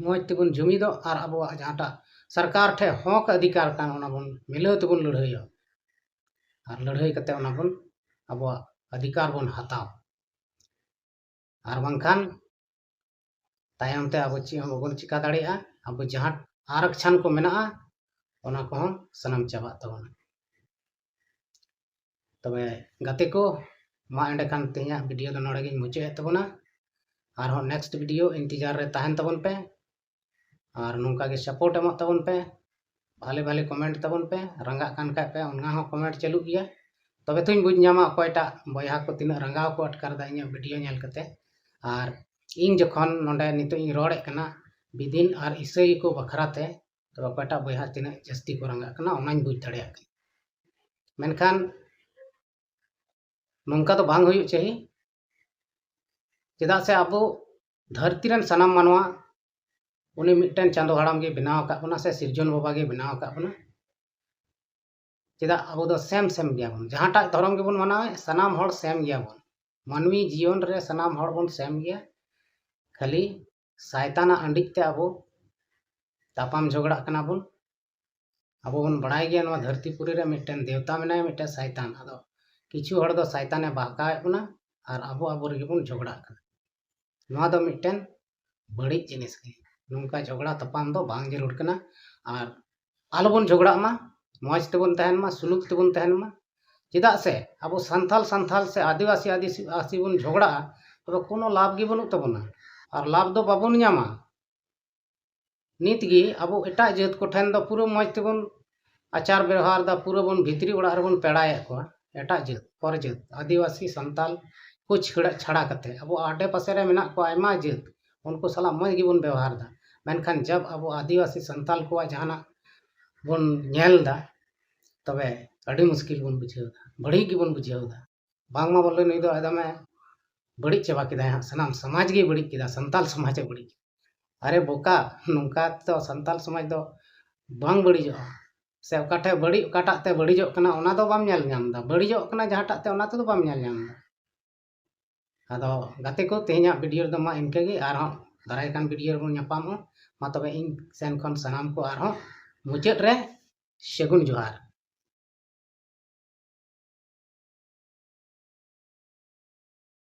ᱢᱚᱡᱽ ᱛᱮᱵᱚᱱ ᱡᱩᱢᱤᱫᱚᱜ ᱟᱨ ᱟᱵᱚᱣᱟᱜ ᱡᱟᱦᱟᱸᱴᱟᱜ ᱥᱚᱨᱠᱟᱨ ᱴᱷᱮᱱ ᱦᱚᱸᱠ ᱚᱫᱷᱤᱠᱟᱨ ᱠᱟᱱ, ᱚᱱᱟ ᱵᱚᱱ ᱢᱤᱞᱟᱹᱣ ᱛᱮᱵᱚᱱ ᱞᱟᱹᱲᱦᱟᱹᱭᱟ᱾ ᱟᱨ ᱞᱟᱹᱲᱦᱟᱹᱭ ᱠᱟᱛᱮ ᱚᱱᱟ ᱵᱚᱱ, ᱟᱵᱚᱣᱟᱜ ᱚᱫᱷᱤᱠᱟᱨ ᱵᱚᱱ ᱦᱟᱛᱟᱣ᱾ ᱟᱨ ᱵᱟᱝᱠᱷᱟᱱ ᱛᱟᱭᱚᱢ ᱛᱮ ᱟᱵᱚ ᱪᱮᱫ ᱦᱚᱸ ᱵᱟᱵᱚᱱ ᱪᱤᱠᱟ ᱫᱟᱲᱮᱭᱟᱜᱼᱟ᱾ ᱟᱵᱚ ᱡᱟᱦᱟᱸ ᱟᱨᱚᱠᱪᱷᱟᱱ ᱠᱚ ᱢᱮᱱᱟᱜᱼᱟ, ᱚᱱᱟ ᱠᱚᱦᱚᱸ ᱥᱟᱱᱟᱢ ᱪᱟᱵᱟᱜ ᱛᱟᱵᱚᱱᱟ᱾ ᱛᱚᱵᱮ ᱜᱟᱛᱮ ᱠᱚ, ᱢᱟ ᱮᱸᱰᱮᱠᱷᱟᱱ ᱛᱮᱦᱮᱧᱟᱜ ᱵᱷᱤᱰᱤᱭᱳ ᱫᱚ ᱱᱚᱰᱮ ᱜᱤᱧ ᱢᱩᱪᱟᱹᱫ ᱮᱫ ᱛᱟᱵᱚᱱᱟ᱾ ᱟᱨᱦᱚᱸ ᱱᱮᱠᱥᱴ ᱵᱷᱤᱰᱤᱭᱳ ᱤᱱᱛᱮᱡᱟᱨ ᱨᱮ ᱛᱟᱦᱮᱱ ᱛᱟᱵᱚᱱ ᱯᱮ, ᱟᱨ ᱱᱚᱝᱠᱟ ᱜᱮ ᱥᱟᱯᱳᱨᱴ ᱮᱢᱚᱜ ᱛᱟᱵᱚᱱ ᱯᱮ᱾ ᱵᱷᱟᱞᱮ ᱵᱷᱟᱞᱮ ᱠᱚᱢᱮᱱᱴ ᱛᱟᱵᱚᱱ ᱯᱮ᱾ ᱨᱟᱸᱜᱟᱜ ᱠᱟᱱ ᱠᱷᱟᱡ ᱯᱮ, ᱚᱱᱟ ᱦᱚᱸ ᱠᱚᱢᱮᱱᱴ ᱪᱟᱹᱞᱩᱜ ᱜᱮᱭᱟ᱾ ᱛᱚᱵᱮ ᱛᱚᱧ ᱵᱩᱡᱽ ᱧᱟᱢᱟ ᱚᱠᱚᱭᱴᱟᱜ ᱵᱚᱭᱦᱟ ᱠᱚ ᱛᱤᱱᱟᱹᱜ ᱨᱟᱸᱜᱟᱣ ᱠᱚ ᱟᱴᱠᱟᱨ ᱮᱫᱟ ᱤᱧᱟᱹᱜ ᱵᱷᱤᱰᱤᱭᱳ ᱧᱮᱞ ᱠᱟᱛᱮ᱾ ᱟᱨ ᱤᱧ ᱡᱚᱠᱷᱚᱱ ᱱᱚᱰᱮ ᱱᱤᱛᱚᱜ ᱤᱧ ᱨᱚᱲᱮᱫ ᱠᱟᱱᱟ ᱵᱤᱫᱤᱱ ᱟᱨ ᱤᱥᱟᱹᱭ ᱠᱚ ᱵᱟᱠᱷᱨᱟ ᱛᱮ, ᱛᱚᱵᱮ ᱚᱠᱚᱭᱴᱟᱜ ᱵᱚᱭᱦᱟ ᱛᱤᱱᱟᱹᱜ ᱡᱟᱹᱥᱛᱤ ᱠᱚ ᱨᱟᱸᱜᱟᱜ ᱠᱟᱱᱟ, ᱚᱱᱟᱧ ᱵᱩᱡᱽ ᱫᱟᱲᱮᱭᱟᱜ ᱠᱟᱱᱟ᱾ ᱢᱮᱱᱠᱷᱟᱱ ᱱᱚᱝᱠᱟ ᱫᱚ ᱵᱟᱝ ᱦᱩᱭᱩᱜ ᱪᱟᱹᱦᱤ᱾ ᱪᱮᱫᱟᱜ ᱥᱮ ᱟᱵᱚ ᱫᱷᱟᱹᱨᱛᱤ ᱨᱮᱱ ᱥᱟᱱᱟᱢ ᱢᱟᱱᱣᱟ ᱩᱱᱤ ᱢᱤᱫᱴᱮᱱ ᱪᱟᱸᱫᱚ ᱦᱟᱲᱟᱢ ᱜᱮ ᱵᱮᱱᱟᱣ ᱟᱠᱟᱫ ᱵᱚᱱᱟ, ᱥᱮ ᱥᱤᱨᱡᱚᱱ ᱵᱟᱵᱟ ᱜᱮ ᱵᱮᱱᱟᱣ ᱟᱠᱟᱫ ᱵᱚᱱᱟ᱾ ᱪᱮᱫᱟᱜ ᱟᱵᱚ ᱫᱚ ᱥᱮᱢ ᱥᱮᱢ ᱜᱮᱭᱟᱵᱚᱱ, ᱡᱟᱦᱟᱸᱴᱟᱜ ᱫᱷᱚᱨᱚᱢ ᱜᱮᱵᱚᱱ ᱢᱟᱱᱟᱣᱮᱫ, ᱥᱟᱱᱟᱢ ᱦᱚᱲ ᱥᱮᱢ ᱜᱮᱭᱟᱵᱚᱱ᱾ ᱢᱟᱹᱱᱢᱤ ᱡᱤᱭᱚᱱ ᱨᱮ ᱥᱟᱱᱟᱢ ᱦᱚᱲ ᱵᱚᱱ ᱥᱮᱢ ᱜᱮᱭᱟ, ᱠᱷᱟᱹᱞᱤ ᱥᱟᱭᱛᱟᱱᱟᱜ ᱟᱹᱰᱤᱡ ᱛᱮ ᱟᱵᱚ ᱛᱟᱯᱟᱢ ᱡᱷᱚᱜᱽᱲᱟᱜ ᱠᱟᱱᱟ ᱵᱚᱱ᱾ ᱟᱵᱚ ᱵᱚᱱ ᱵᱟᱲᱟᱭ ᱜᱮᱭᱟ ᱱᱚᱣᱟ ᱫᱷᱟᱹᱨᱛᱤ ᱯᱩᱨᱤ ᱨᱮ ᱢᱤᱫᱴᱮᱱ ᱫᱮᱣᱛᱟ ᱢᱮᱱᱟᱭᱟ, ᱢᱤᱫᱴᱮᱱ ᱥᱟᱭᱛᱟᱱ᱾ ᱟᱫᱚ ᱠᱤᱪᱷᱩ ᱦᱚᱲ ᱫᱚ ᱥᱟᱭᱛᱟᱱᱮ ᱵᱟᱦᱠᱟᱣᱮᱫ ᱵᱚᱱᱟ ᱟᱨ ᱟᱵᱚ ᱟᱵᱚ ᱨᱮᱜᱮ ᱵᱚᱱ ᱡᱷᱚᱜᱽᱲᱟᱜ ᱠᱟᱱᱟ᱾ ᱱᱚᱣᱟ ᱫᱚ ᱢᱤᱫᱴᱮᱱ ᱵᱟᱹᱲᱤᱡ ᱡᱤᱱᱤᱥ ᱜᱮ᱾ ᱱᱚᱝᱠᱟ ᱡᱷᱚᱜᱽᱲᱟ ᱛᱟᱯᱟᱢ ᱫᱚ ᱵᱟᱝ ᱡᱟᱹᱨᱩᱲ ᱠᱟᱱᱟ᱾ ᱟᱨ ᱟᱞᱚᱵᱚᱱ ᱡᱷᱚᱜᱽᱲᱟᱜ ᱢᱟ, ᱢᱚᱡᱽ ᱛᱮᱵᱚᱱ ᱛᱟᱦᱮᱱ ᱢᱟ, ᱥᱩᱞᱩᱠ ᱛᱮᱵᱚᱱ ᱛᱟᱦᱮᱱ ᱢᱟ᱾ ᱪᱮᱫᱟᱜ ᱥᱮ ᱟᱵᱚ ᱥᱟᱱᱛᱟᱞ ᱥᱟᱱᱛᱟᱞ ᱥᱮ ᱟᱹᱫᱤᱵᱟᱹᱥᱤ ᱟᱹᱫᱤᱵᱟᱹᱥᱤ ᱵᱚᱱ ᱡᱷᱚᱜᱽᱲᱟᱜᱼᱟ, ᱛᱚᱵᱮ ᱠᱳᱱᱳ ᱞᱟᱵᱷ ᱜᱮ ᱵᱟᱹᱱᱩᱜ ᱛᱟᱵᱚᱱᱟ᱾ ᱟᱨ ᱞᱟᱵᱷ ᱫᱚ ᱵᱟᱵᱚᱱ ᱧᱟᱢᱟ᱾ ᱱᱤᱛ ᱜᱮ ᱟᱵᱚ ᱮᱴᱟᱜ ᱡᱟᱹᱛ ᱠᱚᱴᱷᱮᱱ ᱫᱚ ᱯᱩᱨᱟᱹ ᱢᱚᱡᱽ ᱛᱮᱵᱚᱱ ᱟᱪᱟᱨ ᱵᱮᱣᱦᱟᱨ ᱫᱟ, ᱯᱩᱨᱟᱹ ᱵᱚᱱ ᱵᱷᱤᱛᱨᱤ ᱚᱲᱟᱜ ᱨᱮᱵᱚᱱ ᱯᱮᱲᱟᱭᱮᱫ ᱠᱚᱣᱟ᱾ ᱮᱴᱟᱜ ᱡᱟᱹᱛ, ᱯᱚᱨ ᱡᱟᱹᱛ, ᱟᱹᱫᱤᱵᱟᱹᱥᱤ, ᱥᱟᱱᱛᱟᱞ ᱠᱚ ᱪᱷᱟᱲᱟ ᱪᱷᱟᱲᱟ ᱠᱟᱛᱮ ᱟᱵᱚ ᱟᱰᱮ ᱯᱟᱥᱮ ᱨᱮ ᱢᱮᱱᱟᱜ ᱠᱚᱣᱟ ᱟᱭᱢᱟ ᱡᱟᱹᱛ, ᱩᱱᱠᱩ ᱥᱟᱞᱟᱜ ᱢᱚᱡᱽ ᱜᱮᱵᱚᱱ ᱵᱮᱣᱦᱟᱨ ᱮᱫᱟ᱾ ᱢᱮᱱᱠᱷᱟᱱ ᱡᱟᱵ ᱟᱵᱚ ᱟᱹᱫᱤᱵᱟᱹᱥᱤ ᱥᱟᱱᱛᱟᱞ ᱠᱚᱣᱟᱜ ᱡᱟᱦᱟᱱᱟᱜ ᱵᱚᱱ ᱧᱮᱞ ᱮᱫᱟ, ᱛᱚᱵᱮ ᱟᱹᱰᱤ ᱢᱩᱥᱠᱤᱞ ᱵᱚᱱ ᱵᱩᱡᱷᱟᱹᱣ ᱮᱫᱟ, ᱵᱟᱹᱲᱤᱡ ᱜᱮᱵᱚᱱ ᱵᱩᱡᱷᱟᱹᱣ ᱮᱫᱟ᱾ ᱵᱟᱝᱢᱟ ᱵᱚᱞᱮ ᱱᱩᱭ ᱫᱚ ᱮᱠᱫᱚᱢᱮ ᱵᱟᱹᱲᱤᱡ ᱪᱟᱵᱟ ᱠᱮᱫᱟᱭ ᱦᱟᱸᱜ, ᱥᱟᱱᱟᱢ ᱥᱚᱢᱟᱡᱽ ᱜᱮ ᱵᱟᱹᱲᱤᱡ ᱠᱮᱫᱟ, ᱥᱟᱱᱛᱟᱞ ᱥᱚᱢᱟᱡᱽ ᱮ ᱵᱟᱹᱲᱤᱡ ᱠᱮᱫᱟ᱾ ᱟᱨᱮ ᱵᱚᱠᱟ, ᱱᱚᱝᱠᱟ ᱛᱮᱫᱚ ᱥᱟᱱᱛᱟᱞ ᱥᱚᱢᱟᱡᱽ ᱫᱚ ᱵᱟᱝ ᱵᱟᱹᱲᱤᱡᱚᱜᱼᱟ᱾ ᱥᱮ ᱚᱠᱟ ᱴᱷᱮᱡ ᱵᱟᱹᱲᱤᱡ, ᱚᱠᱟᱴᱟᱜ ᱛᱮ ᱵᱟᱹᱲᱤᱡᱚᱜ ᱠᱟᱱᱟ, ᱚᱱᱟ ᱫᱚ ᱵᱟᱢ ᱧᱮᱞ ᱧᱟᱢ ᱮᱫᱟ᱾ ᱵᱟᱹᱲᱤᱡᱚᱜ ᱠᱟᱱᱟ ᱡᱟᱦᱟᱸᱴᱟᱜ ᱛᱮ, ᱚᱱᱟ ᱛᱮᱫᱚ ᱵᱟᱢ ᱧᱮᱞ ᱧᱟᱢ ᱮᱫᱟ᱾ ᱟᱫᱚ ᱜᱟᱛᱮ ᱠᱚ, ᱛᱮᱦᱮᱧᱟᱜ ᱵᱷᱤᱰᱤᱭᱳ ᱨᱮᱫᱚ ᱢᱟ ᱤᱱᱠᱟᱹ ᱜᱮ, ᱟᱨᱦᱚᱸ ᱫᱟᱨᱟᱭ ᱠᱟᱱ ᱵᱷᱤᱰᱤᱭᱳ ᱨᱮᱵᱚᱱ ᱧᱟᱯᱟᱢᱚᱜᱼᱟ᱾ ᱢᱟ ᱛᱚᱵᱮ ᱤᱧ ᱥᱮᱱ ᱠᱷᱚᱱ ᱥᱟᱱᱟᱢ ᱠᱚ ᱟᱨᱦᱚᱸ ᱢᱩᱪᱟᱹᱫ ᱨᱮ ᱥᱟᱹᱜᱩᱱ ᱡᱚᱦᱟᱨ᱾